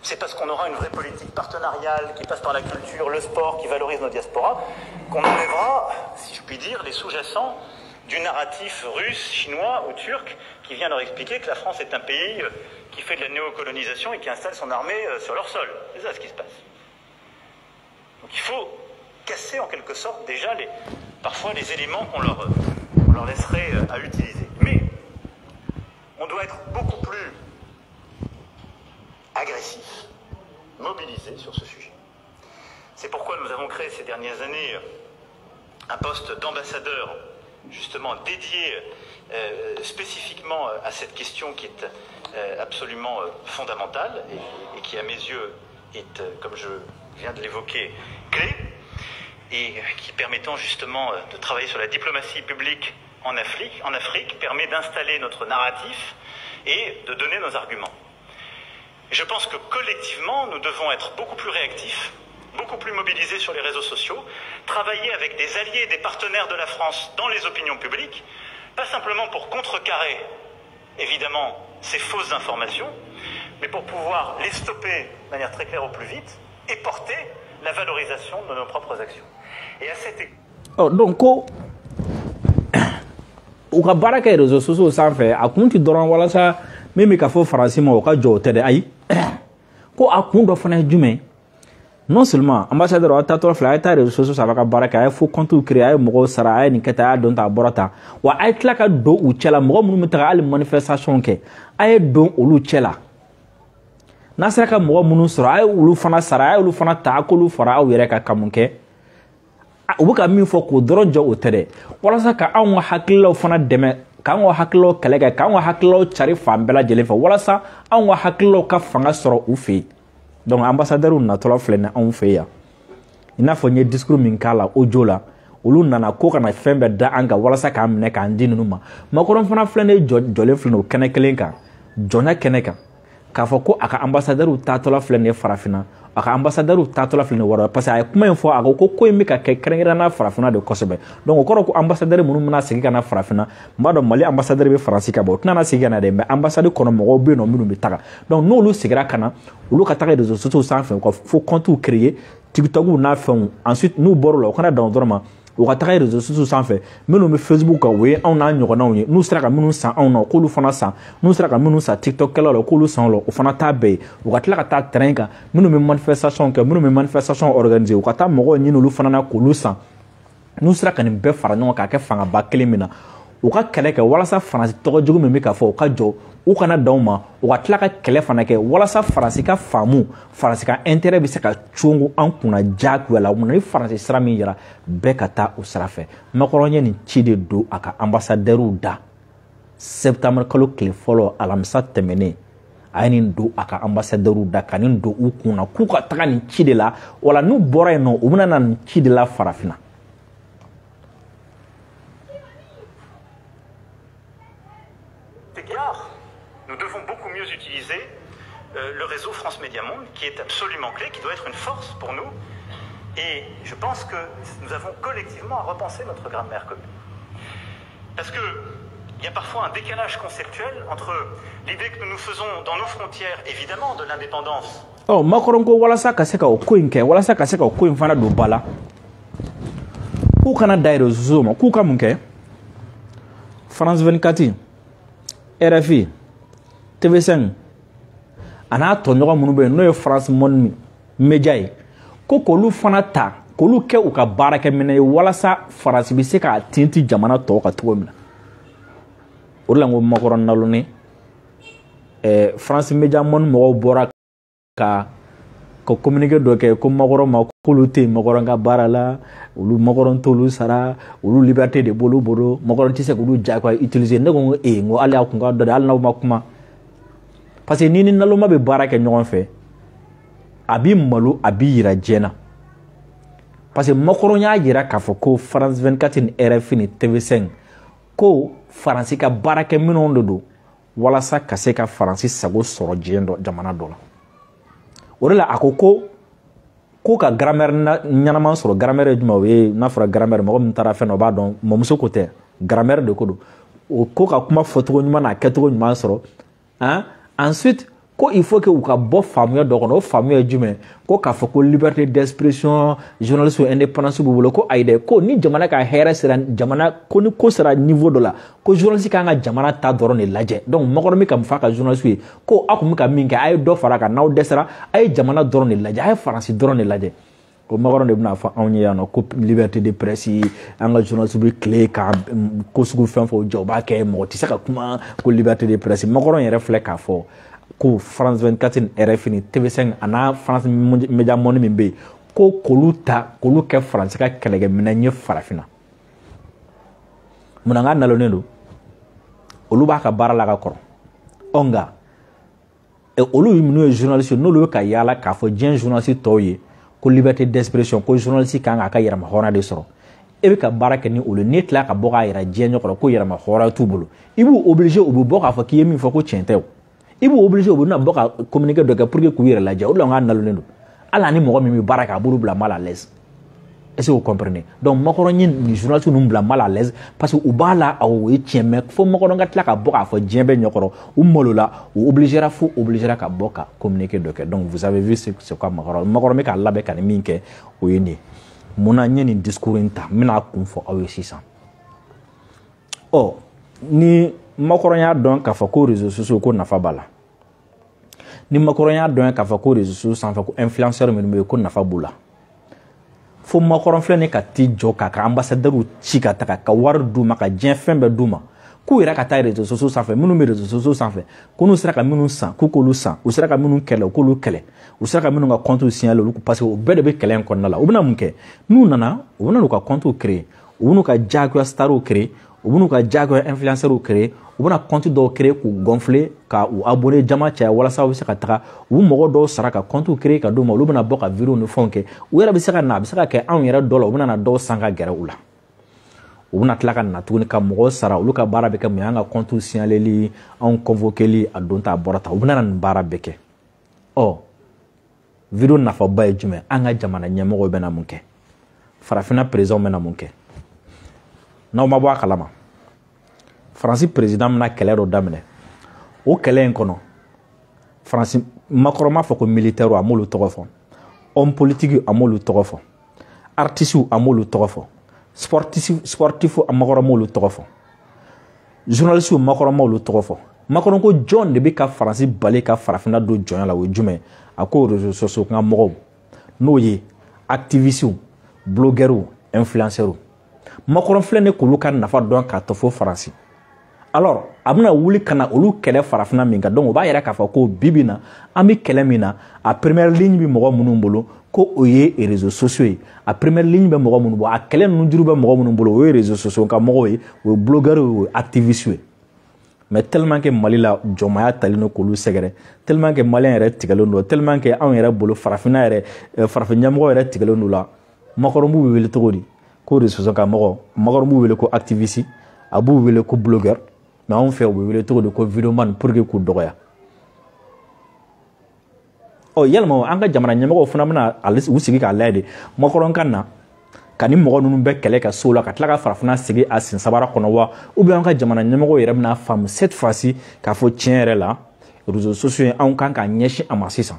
c'est parce qu'on aura une vraie politique partenariale qui passe par la culture, le sport, qui valorise nos diasporas, qu'on enlèvera, si je puis dire, les sous-jacents du narratif russe, chinois ou turc qui vient leur expliquer que la France est un pays qui fait de la néocolonisation et qui installe son armée sur leur sol. C'est ça ce qui se passe. Donc il faut casser en quelque sorte déjà parfois les éléments qu'on leur laisserait à utiliser. Mais on doit être beaucoup plus agressif, mobilisé sur ce sujet. C'est pourquoi nous avons créé ces dernières années un poste d'ambassadeur justement dédié spécifiquement à cette question qui est absolument fondamentale et qui à mes yeux est, comme je viens de l'évoquer, clé et qui permettant justement de travailler sur la diplomatie publique en Afrique, permet d'installer notre narratif et de donner nos arguments. Je pense que collectivement, nous devons être beaucoup plus réactifs, beaucoup plus mobilisés sur les réseaux sociaux, travailler avec des alliés et des partenaires de la France dans les opinions publiques, pas simplement pour contrecarrer, évidemment, ces fausses informations, mais pour pouvoir les stopper de manière très claire au plus vite et porter la valorisation de nos propres actions. Et à cet Oh, donc ko u ka baara kɛ réseaux sociaux sanfɛ, a kun ti dɔrɔn walasa min bɛ ka fɔ Faransi ma, o ka jɔ, o tɛ dɛ. Ayi, ko a kun dɔ fana ye jumɛn? Non seulement ambassadeur aw taatɔ filɛ, a ye taa réseaux sociaux sanfɛ ka baara kɛ, a ye faux compte créer, a ye mɔgɔw sara, a ye nin kɛ tan, a y'a dɔn tan, a bɔra tan wa, a ye tila ka don u cɛ la, mɔgɔ minnu bɛ taga hali manifestation kɛ, a ye don olu cɛ la. N'a sera ka mɔgɔ minnu sɔrɔ, a ye olu fana sara, a ye olu fana ta, a k'olu fara aw yɛrɛ kan ka mun kɛ? U bɛ ka min fɔ k'o dɔrɔn jɔ, o tɛ dɛ. Walasa ka anw ka hakililaw fana dɛmɛ, k'an ka hakililaw kɛlɛ kɛ, k'an ka hakililaw cari fan bɛɛ lajɛlen fɛ, walasa anw ka hakililaw ka fanga sɔrɔ u fɛ yen. Donc ambassadeur natɔla filɛ nin anw fɛ yan, i n'a fɔ n ye discours min k'a la audio la, olu nana ko kana fɛn bɛɛ da an kan walasa k'an minɛ k'an di ninnu ma. Macron fana filɛ nin ye, jɔlen filɛ nin o kɛnɛ kelen kan, jɔnya kɛnɛ kan, k'a fɔ ko a ka ambassadeur taatɔla filɛ nin ye farafinna, a ka ambassadeur taatɔla filɛ nin ye wɔɔrɔ, parce que a ye kuma in fɔ, a ko ko ko in bɛ ka kɛ kɛrɛnkɛrɛnnenya farafinna de kosɛbɛ. Donc o kɔrɔ ko ambassadeur minnu bɛna segin ka na farafinna, n b'a dɔn Mali ambassadeur bɛ Faransi ka bɔ, o tɛna na segin ka na dɛ, mais ambassade kɔnɔ mɔgɔw bɛ yen nɔ minnu bɛ taga. Donc n'olu seginna ka na, olu ka taga réseaux sociaux sanfɛ, u ka faux comptes créer, TikTok n'a fɛnw. Ensuite n'u bɔr'o la, u kana dan o dɔrɔn ma, u ka taga réseaux sociaux sanfɛ, minnu bɛ Facebook kan, o ye anw n'a ɲɔgɔnnaw ye, n'u sera ka minnu san anw na, k'olu fana san, n'u sera ka minnu san TikTok kɛlaw la, k'olu san o la, o fana t'a bɛɛ ye. U ka tila ka taa terrain kan, minnu bɛ manifestation kɛ, minnu bɛ manifestation organiser, u ka taa mɔgɔw ɲini olu fana na k'olu san. N'u sera ka nin bɛɛ fara ɲɔgɔn kan k'a kɛ fangaba kelen min na, u ka kɛlɛ kɛ walasa Faransi tɔgɔ jugu min bɛ ka fɔ, o ka jɔ. U kana dan o ma, u ka tila ka kɛlɛ fana kɛ walasa Faransi ka faamu, Faransi ka intérêt bɛ se ka congo an kunna diyagoya la. Munna ni Faransi sira min yira, bɛɛ ka taa o sira fɛ. Macron ye nin ci de don a ka ambassadeur da septembre kalo tile fɔlɔ, alamisa tɛmɛnen. A ye nin don a ka ambassadeur da ka nin don u kunna k'u ka taga nin ci de la. Wala n'u bɔra yen nɔ, u bɛna na nin ci de la Farafinna. Nous devons beaucoup mieux utiliser le réseau France Média Monde, qui est absolument clé, qui doit être une force pour nous. Et je pense que nous avons collectivement à repenser notre grammaire commune. Parce que il y a parfois un décalage conceptuel entre l'idée que nous nous faisons dans nos frontières, évidemment, de l'indépendance. Ɔ, Macron ko walasa ka se ka o ko in kɛ, walasa ka se ka o ko in fana don ba la, k'u kana da réseaux sociaux ma, k'u ka mun kɛ? France 24, RFI, TV5 a n'a tɔɲɔgɔn minnu bɛ yen, n'o ye France Monde Média ye, ko k'olu fana ta k'olu kɛ u ka baarakɛminɛ ye walasa Faransi bɛ se k'a tinti jamana tɔw kan cogo min na. O de la n ko Macron nalonnen. France Média Monde mɔgɔw bɔra ka communiqué dɔ kɛ ko Macron ma k'olu tɛ yen Macron ka baara la, olu Macron t'olu sara, olu liberté de b'olu bolo, Macron tɛ se k'olu jagoya utiliser. Ne ko n ko ee, n ko hali a kun ka dɔ de, hali n'aw ma kuma, parce que ni ni naloma bɛ baara kɛ ɲɔgɔn fɛ, a b'i malo, a b'i yira diɲɛ na. Parce que Macron y'a yira k'a fɔ ko France 24 ni RFI ni TV5, ko Faransi ka baarakɛminɛnw de don walasa ka se ka Faransi sago sɔrɔ diɲɛ dɔ jamana dɔ la. O de la a ko ko ka grammaire ɲɛnama sɔrɔ. Grammaire ye jumɛn? O ye n'a fɔra grammaire, mɔgɔ min taara fɛn na, o b'a dɔn, mɔmuso ko tɛ, grammaire de ko don. O ko ka kuma fɔcogo ɲuman n'a kɛcogo ɲuman sɔrɔ, han. Ensuite, ko il faut que u ka bɔ faamuya dɔ kɔnɔ. O faamuya ye jumɛn? Ko k'a fɔ ko liberté d'expression, journaliste indépendance b'u bolo. Ko ayi dɛ, ko ni jamana ka hɛrɛ sera jamana ko ni ko sera niveau dɔ la, ko journaliste kan ka jamana ta dɔrɔn de lajɛ. Donc Macron bɛ ka mun fɔ a ka journaliste ye? Ko aw kun bɛ ka min kɛ, a ye dɔ fara a kan. N'aw dɛsɛra, a ye jamana dɔrɔn de lajɛ, a ye Faransi dɔrɔn de lajɛ. Ko Macron de bɛna fɔ anw ye yan nɔ ko liberté de presse, an ka journaliste bɛ tile ka ko sugu fɛn fɛn jɔ, u b'a kɛ, mɔgɔ tɛ se ka kuma ko liberté de presse. Macron yɛrɛ filɛ k'a fɔ ko France 24 ni RFI ni TV5 a n'a France Média Monde min bɛ yen, ko k'olu ta k'olu kɛ Faransi ka kɛlɛkɛminɛn ye Farafinna. Munna n k'a nalonnen don? Olu b'a ka baara la ka kɔrɔ. Ɔ, nka olu minnu ye journaliste, n'olu bɛ ka yaala k'a fɔ diɲɛ journaliste tɔw ye ko liberté d'expression, ko journaliste kan k'a ka yɛrɛma hɔrɔnya de sɔrɔ, e bɛ ka baara kɛ ni olu ye, n'e tila ka bɔ k'a yira diɲɛ ɲɛkɔrɔ ko yɛrɛma hɔrɔnya t'u bolo, i b'u obligé, u bɛ bɔ k'a fɔ k'i ye min fɔ ko tiɲɛ tɛ. O i b'u obligé, u bɛna bɔ ka communiqué dɔ kɛ pour que k'u yɛrɛ lajɛ. O de la n k'a nalonnen don. Hali ani mɔgɔ min bɛ baara kɛ, a b'olu bila mal à l'aise. Est-ce que vous comprenez? Donc Macron ye nin journaliste ninnu bila mal à l'aise parce que u b'a la, awɔ, o ye tiɲɛ, mais fo Macron ka tila ka bɔ k'a fɔ diɲɛ bɛɛ ɲɛkɔrɔ, u malola, u obligera, fo obligera ka bɔ ka communiqué dɔ kɛ. Donc vous avez vu ce c'est quoi Macron. Macron bɛ k'a labɛn ka nin min kɛ, o ye nin ye. Munna n ye nin discours in ta? N bɛna a kun fɔ aw ye sisan. Ɔ, ni Macron y'a dɔn k'a fɔ ko réseaux sociaux ko nafa b'a la, ni Macron y'a dɔn k'a fɔ ko réseaux sociaux sanfɛ ko influenceur minnu bɛ yen ko nafa b'u la, fo Macron filɛ nin ka t'i jɔ k'a ka ambassadeur ci ka taga ka wari d'u ma, ka diɲɛ fɛn bɛɛ d'u ma, k'u yɛrɛ ka taa réseaux sociaux sanfɛ, minnu bɛ réseaux sociaux sanfɛ, ko n'u sera ka minnu san, k'u k'olu san, u sera ka minnu kɛlɛ, u k'olu kɛlɛ, u sera ka minnu ka compte signaler olu, parce que o bɛɛ de bɛ kɛlɛ in kɔnɔna la. U bɛna mun kɛ n'u nana? U bɛna n'u ka compte créer, u bɛn'u ka diyagoya starw créer, u bɛn'u ka diyagoya influenceurs créer, u bɛna compte dɔw créer k'u gonfler, ka u abonné jama caya, walasa u bɛ se ka taga u bɛ mɔgɔ dɔw sara ka compte créer ka d'u ma. Olu bɛna bɔ ka vidéo ni fɛnw kɛ, u yɛrɛ bɛ se ka na, a bɛ se ka kɛ anw yɛrɛ dɔ la, u bɛna na dɔw san ka gɛrɛ u la. U bɛna tila ka na tuguni ka mɔgɔw sara, olu ka baara bɛ kɛ mun ye? An ka compte signaleli, anw convoqueli, a don ta, a bɔra ta, u bɛna na nin baara bɛɛ kɛ. Ɔ, vidéo nafaba ye jumɛn? An ka jamana ɲɛmɔgɔw bɛna mun kɛ? Farafinna président bɛna mun kɛ? N'aw ma bɔ a kalama, Faransi président bɛna kɛlɛ dɔ daminɛ. O kɛlɛ in kɔnɔ, Faransi, Macron m'a fɔ ko militaire, a m'olu tɔgɔ fɔ, homme politique, a m'olu tɔgɔ fɔ, artiste, a m'olu tɔgɔ fɔ, sportif, Macron m'olu tɔgɔ fɔ, journaliste, Macron m'olu tɔgɔ fɔ. Macron ko jɔn de bɛ ka Faransi bali ka farafinna don jɔnya la? O ye jumɛn? A ko réseaux sociaux kan mɔgɔw, n'o ye activistes, blogueurs, influenceurs. Macron filɛ nin k'olu ka nafa dɔn k'a tɔ fo Faransi. Alors a bɛna wuli ka na olu kɛlɛ farafinna min kan, donc o b'a yira k'a fɔ ko bi bi na an bɛ kɛlɛ min na, a première ligne bɛ mɔgɔ minnu bolo, ko o ye réseaux sociaux ye. A première ligne bɛ mɔgɔ minnu bolo, a kɛlɛ ninnu juru bɛ mɔgɔ minnu bolo, o ye réseaux sociaux ka mɔgɔw ye, o ye blogueurs ye, o ye activistes ye. Mais tellement que Mali la jɔnmaya talen don k'olu sɛgɛrɛ, tellement que Malien yɛrɛ tigɛlen don, tellement que anw yɛrɛ bolo farafinna yɛrɛ, farafin ɲɛmɔgɔ yɛrɛ tigɛlen don la, Macron b'u wele cogo di? Ko réseaux sociaux ka mɔgɔ, Macron b'u wele ko activiste, a b'u wele ko blogueur, mais anw fɛ u bɛ wele cogo di? Ko vidéoman, pour que k'u dɔgɔya. Ɔ yalima an ka jamana ɲɛmɔgɔw fana bɛna u sigi k'a lajɛ de, Macron ka na ka ni mɔgɔ ninnu bɛɛ kɛlɛ ka so la ka tila ka farafinna sigi a sen sabara kɔnɔ wa? Ou bien an ka jamana ɲɛmɔgɔw yɛrɛ bɛna faamu cette fois-ci k'a fɔ tiɲɛ yɛrɛ la, réseaux sociaux ye, anw kan ka ɲɛsin a ma sisan,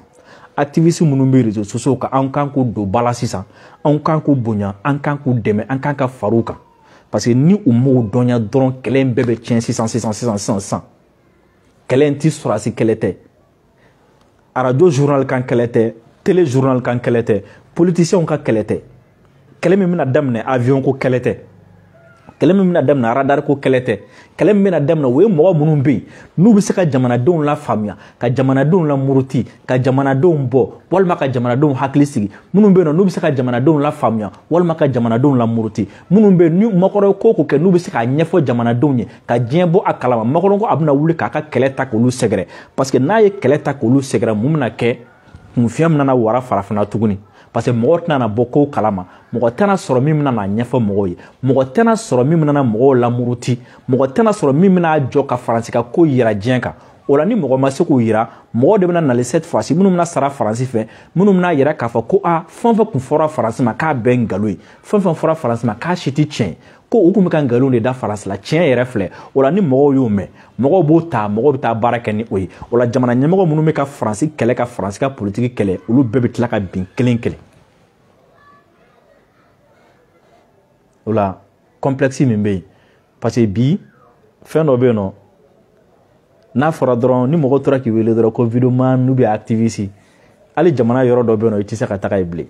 activistes minnu bɛ réseaux sociaux kan, an kan k'u don ba la sisan, anw kan k'u bonya, an kan k'u dɛmɛ, an kan ka far'u kan, parce que ni u m'o dɔnya dɔrɔn, kɛlɛ in bɛɛ bɛ tiɲɛ sisan sisan sisan sisan sisan. Kɛlɛ in ti sɔrɔsi kɛlɛ tɛ, arajo journal kan kɛlɛ tɛ, télé journal kan kɛlɛ tɛ, politiciens ka kɛlɛ tɛ. Kɛlɛ min bɛna daminɛ, avion ko kɛlɛ tɛ. Kɛlɛ min bɛna daminɛ, radar ko kɛlɛ tɛ. Kɛlɛ min bɛna daminɛ, o ye mɔgɔ minnu bɛ yen n'u bɛ se ka jamanadenw lafaamuya, ka jamanadenw lamuruti, ka jamanadenw bɔ walima ka jamanadenw hakili sigi, minnu bɛ yen nɔ n'u bɛ se ka jamanadenw lafaamuya walima ka jamanadenw lamuruti, minnu bɛ yen ni Macron ko ko kɛ, n'u bɛ se k'a ɲɛfɔ jamanadenw ye ka diɲɛ bɔ a kalama. Macron ko a bɛna wuli k'a ka kɛlɛ ta k'olu sɛgɛrɛ, parce que n'a ye kɛlɛ ta k'olu sɛgɛrɛ, mun bɛna kɛ? Kunfiya bɛna wara farafinna tuguni, parce que mɔgɔ tɛna bɔ kow kalama, mɔgɔ tɛna sɔrɔ min bɛna ɲɛfɔ mɔgɔw ye, mɔgɔ tɛna sɔrɔ min bɛna mɔgɔw lamuruti, mɔgɔ tɛna sɔrɔ min bɛna jɔ ka Faransi ka ko yira diɲɛ kan. O la ni mɔgɔ ma se k'o yira, mɔgɔ de bɛna nali cette fois-ci minnu bɛna sara Faransi fɛ, minnu bɛna yira k'a fɔ ko a fɛn fɛn kun fɔra Faransi ma k'a bɛɛ nkalon ye, fɛn fɛn fɔra Faransi ma k'a si tɛ tiɲɛ, ko u kun bɛ ka nkalon de da Faransi la, tiɲɛ yɛrɛ filɛ. O la ni mɔgɔw y'o mɛn, mɔgɔw b'o ta, mɔgɔw bɛ taa baara kɛ ni o ye. O la jamana ɲɛmɔgɔ minnu bɛ ka Faransi kɛlɛ, ka Faransi ka politiki kɛlɛ, olu bɛɛ bɛ tila ka bin kelen kelen. O la complexe min bɛ yen, parce que bi fɛn dɔ bɛ yen nɔ, n'a fɔra dɔrɔn ni mɔgɔ tora k'i wele dɔrɔn ko vidéoman ou bien activiste, hali jamana yɔrɔ dɔ bɛ yen nɔ, i tɛ se ka taga yen bilen.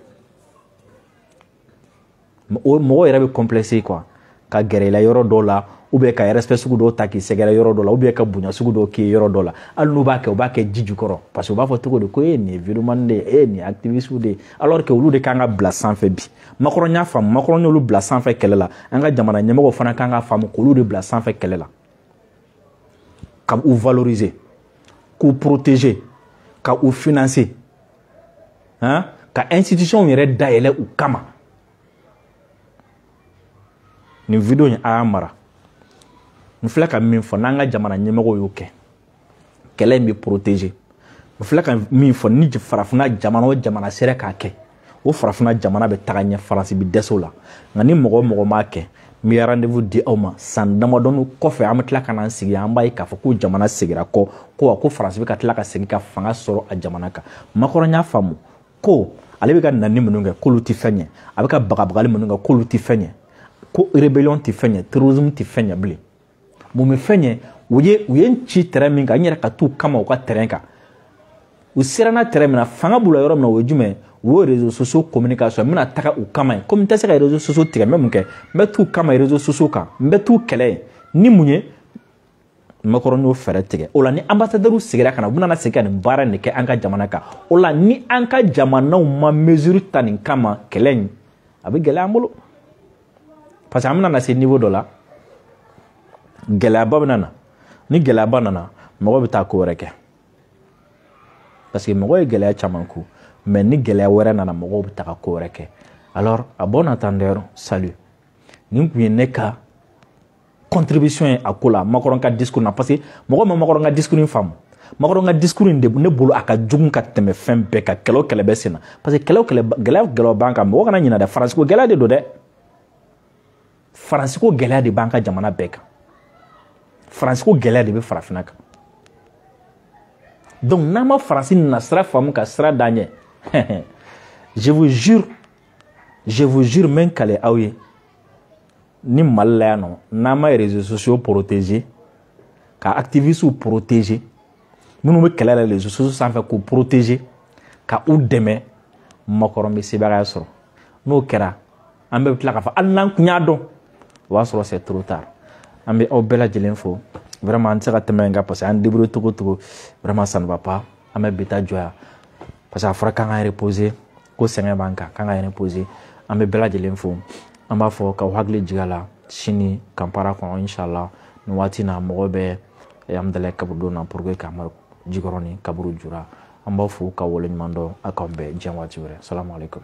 Mɔgɔ yɛrɛ bɛ complexé quoi, ka gɛrɛ i la yɔrɔ dɔw la, ou bien ka respect sugu dɔw ta k'i sɛgɛrɛ yɔrɔ dɔw la, ou bien ka bonya sugu dɔw k'i yɔrɔ dɔw la. Hali n'u b'a kɛ, u b'a kɛ ji jukɔrɔ, parce que u b'a fɔ cogo di ko e nin ye vidéoman de ye, e nin ye activiste de ye, alors que olu de kan ka bila sanfɛ bi. Macron y'a faamu, Macron y'olu bila sanfɛ kɛlɛ la, an ka jamana ɲɛmɔgɔw fana kan ka faamu k'olu de bila sanfɛ kɛlɛ la, ka u valoriser, k'u protéger, ka u financer, hein, ka institution yɛrɛ dayɛlɛ u kama. Nin vidéo in, a y'a mara. N filɛ ka min fɔ, n'an ka jamana ɲɛmɔgɔw y'o kɛ, kɛlɛ in bɛ protéger. N filɛ ka min fɔ, ni farafinna jamana o jamana sera k'a kɛ, o farafinna jamana bɛ taga ɲɛ, Faransi bɛ dɛsɛ o la. Nka ni mɔgɔ o mɔgɔ m'a kɛ, n bɛ rendez-vous di aw ma san damadɔni kɔfɛ, an bɛ tila ka n'an sigi, an b'a ye k'a fɔ ko jamana seginna kɔ, ko wa ko Faransi bɛ ka tila ka segin ka fanga sɔrɔ a jamana kan. Macron y'a faamu ko ale bɛ ka nani minnu kɛ, k'olu tɛ fɛn ɲɛ, a bɛ ka bagabagali minnu kɛ, k'olu tɛ fɛn ɲɛ, ko rébellion tɛ fɛn ɲɛ, terrorisme tɛ fɛn ɲɛ bilen. Mun bɛ fɛn ɲɛ? U ye n ci terrain min kan, n yɛrɛ ka t'u kama u ka terrain kan. U siranna terrain min na, fanga b'u la yɔrɔ min na, o ye jumɛn ye? U ye réseaux sociaux communication. N bɛna taga u kama yen, komi n tɛ se ka réseaux sociaux tigɛ, n bɛ mun kɛ? N bɛ t'u kama réseaux sociaux kan, n bɛ t'u kɛlɛ yen ni mun ye? Macron y'o fɛɛrɛ tigɛ. O la ni ambassadeur sigira ka na, u bɛna segin ka nin baara in de kɛ an ka jamana kan. O la ni an ka jamanaw ma mesure ta nin kama, kɛlɛ in a bɛ gɛlɛya an bolo, parce que an bɛna na se niveau dɔ la, gɛlɛyaba bɛna na. Ni gɛlɛyaba nana, mɔgɔ bɛ taa ko wɛrɛ kɛ, parce que mɔgɔ ye gɛlɛya caman ku, mais ni gɛlɛya wɛrɛ nana, mɔgɔw bɛ taga ko wɛrɛ kɛ. Alors, à bon entendeur, salut. Nin kun ye ne ka contribution ye a ko la, Macron ka discours na, parce que mɔgɔ ma Macron ka discours in faamu. Macron ka discours in de, ne bolo, a ka jugu ka tɛmɛ fɛn bɛɛ kan. Kɛlɛ o kɛlɛ bɛ sen na, parce que kɛlɛ o kɛlɛ, gɛlɛya o gɛlɛya b'an kan. Mɔgɔ kana ɲinɛ dɛ, Faransi ko gɛlɛya de don dɛ. Faransi ko gɛlɛya de b'an ka jamana bɛɛ kan. Faransi ko gɛlɛya de bɛ farafinna kan. Donc n'an ma Faransi na sira faamu ka sira d'an ɲɛ, je vous jure, je vous jure, n bɛ n kale aw ye, ni Mali la yan nɔ, n'an ma réseaux sociaux protéger, ka activistes protéger, minnu bɛ kɛlɛ la réseaux sociaux sanfɛ, k'u protéger, ka u dɛmɛ, Macron bɛ sebagaya sɔrɔ. N'o kɛra, an bɛɛ bɛ tila k'a fɔ hali n'an kun y'a dɔn, o b'a sɔrɔ c'est trop tard. An bɛ aw bɛɛ lajɛlen fo. Vraiment, an tɛ se ka tɛmɛ nin kan parce que an débrouille cogo cogo, vraiment, ça ne va pas. An bɛ bi ta jɔ yan parce que a fɔra k'an ka reposer, ko sɛgɛn b'an kan, k'an ka reposer. An bɛ bɛɛ lajɛlen fo. An b'a fɔ k'aw hakili jigin a la sini Kampara kɔnɔ, inshallah, nin waati na mɔgɔ bɛ Amudalayi kaburudon na pour que ka Jikɔrɔni kaburu jura. An b'aw fo ka waleɲuman dɔn. Aw k'an bɛn diɲɛ waati wɛrɛ. Salamu aleykum.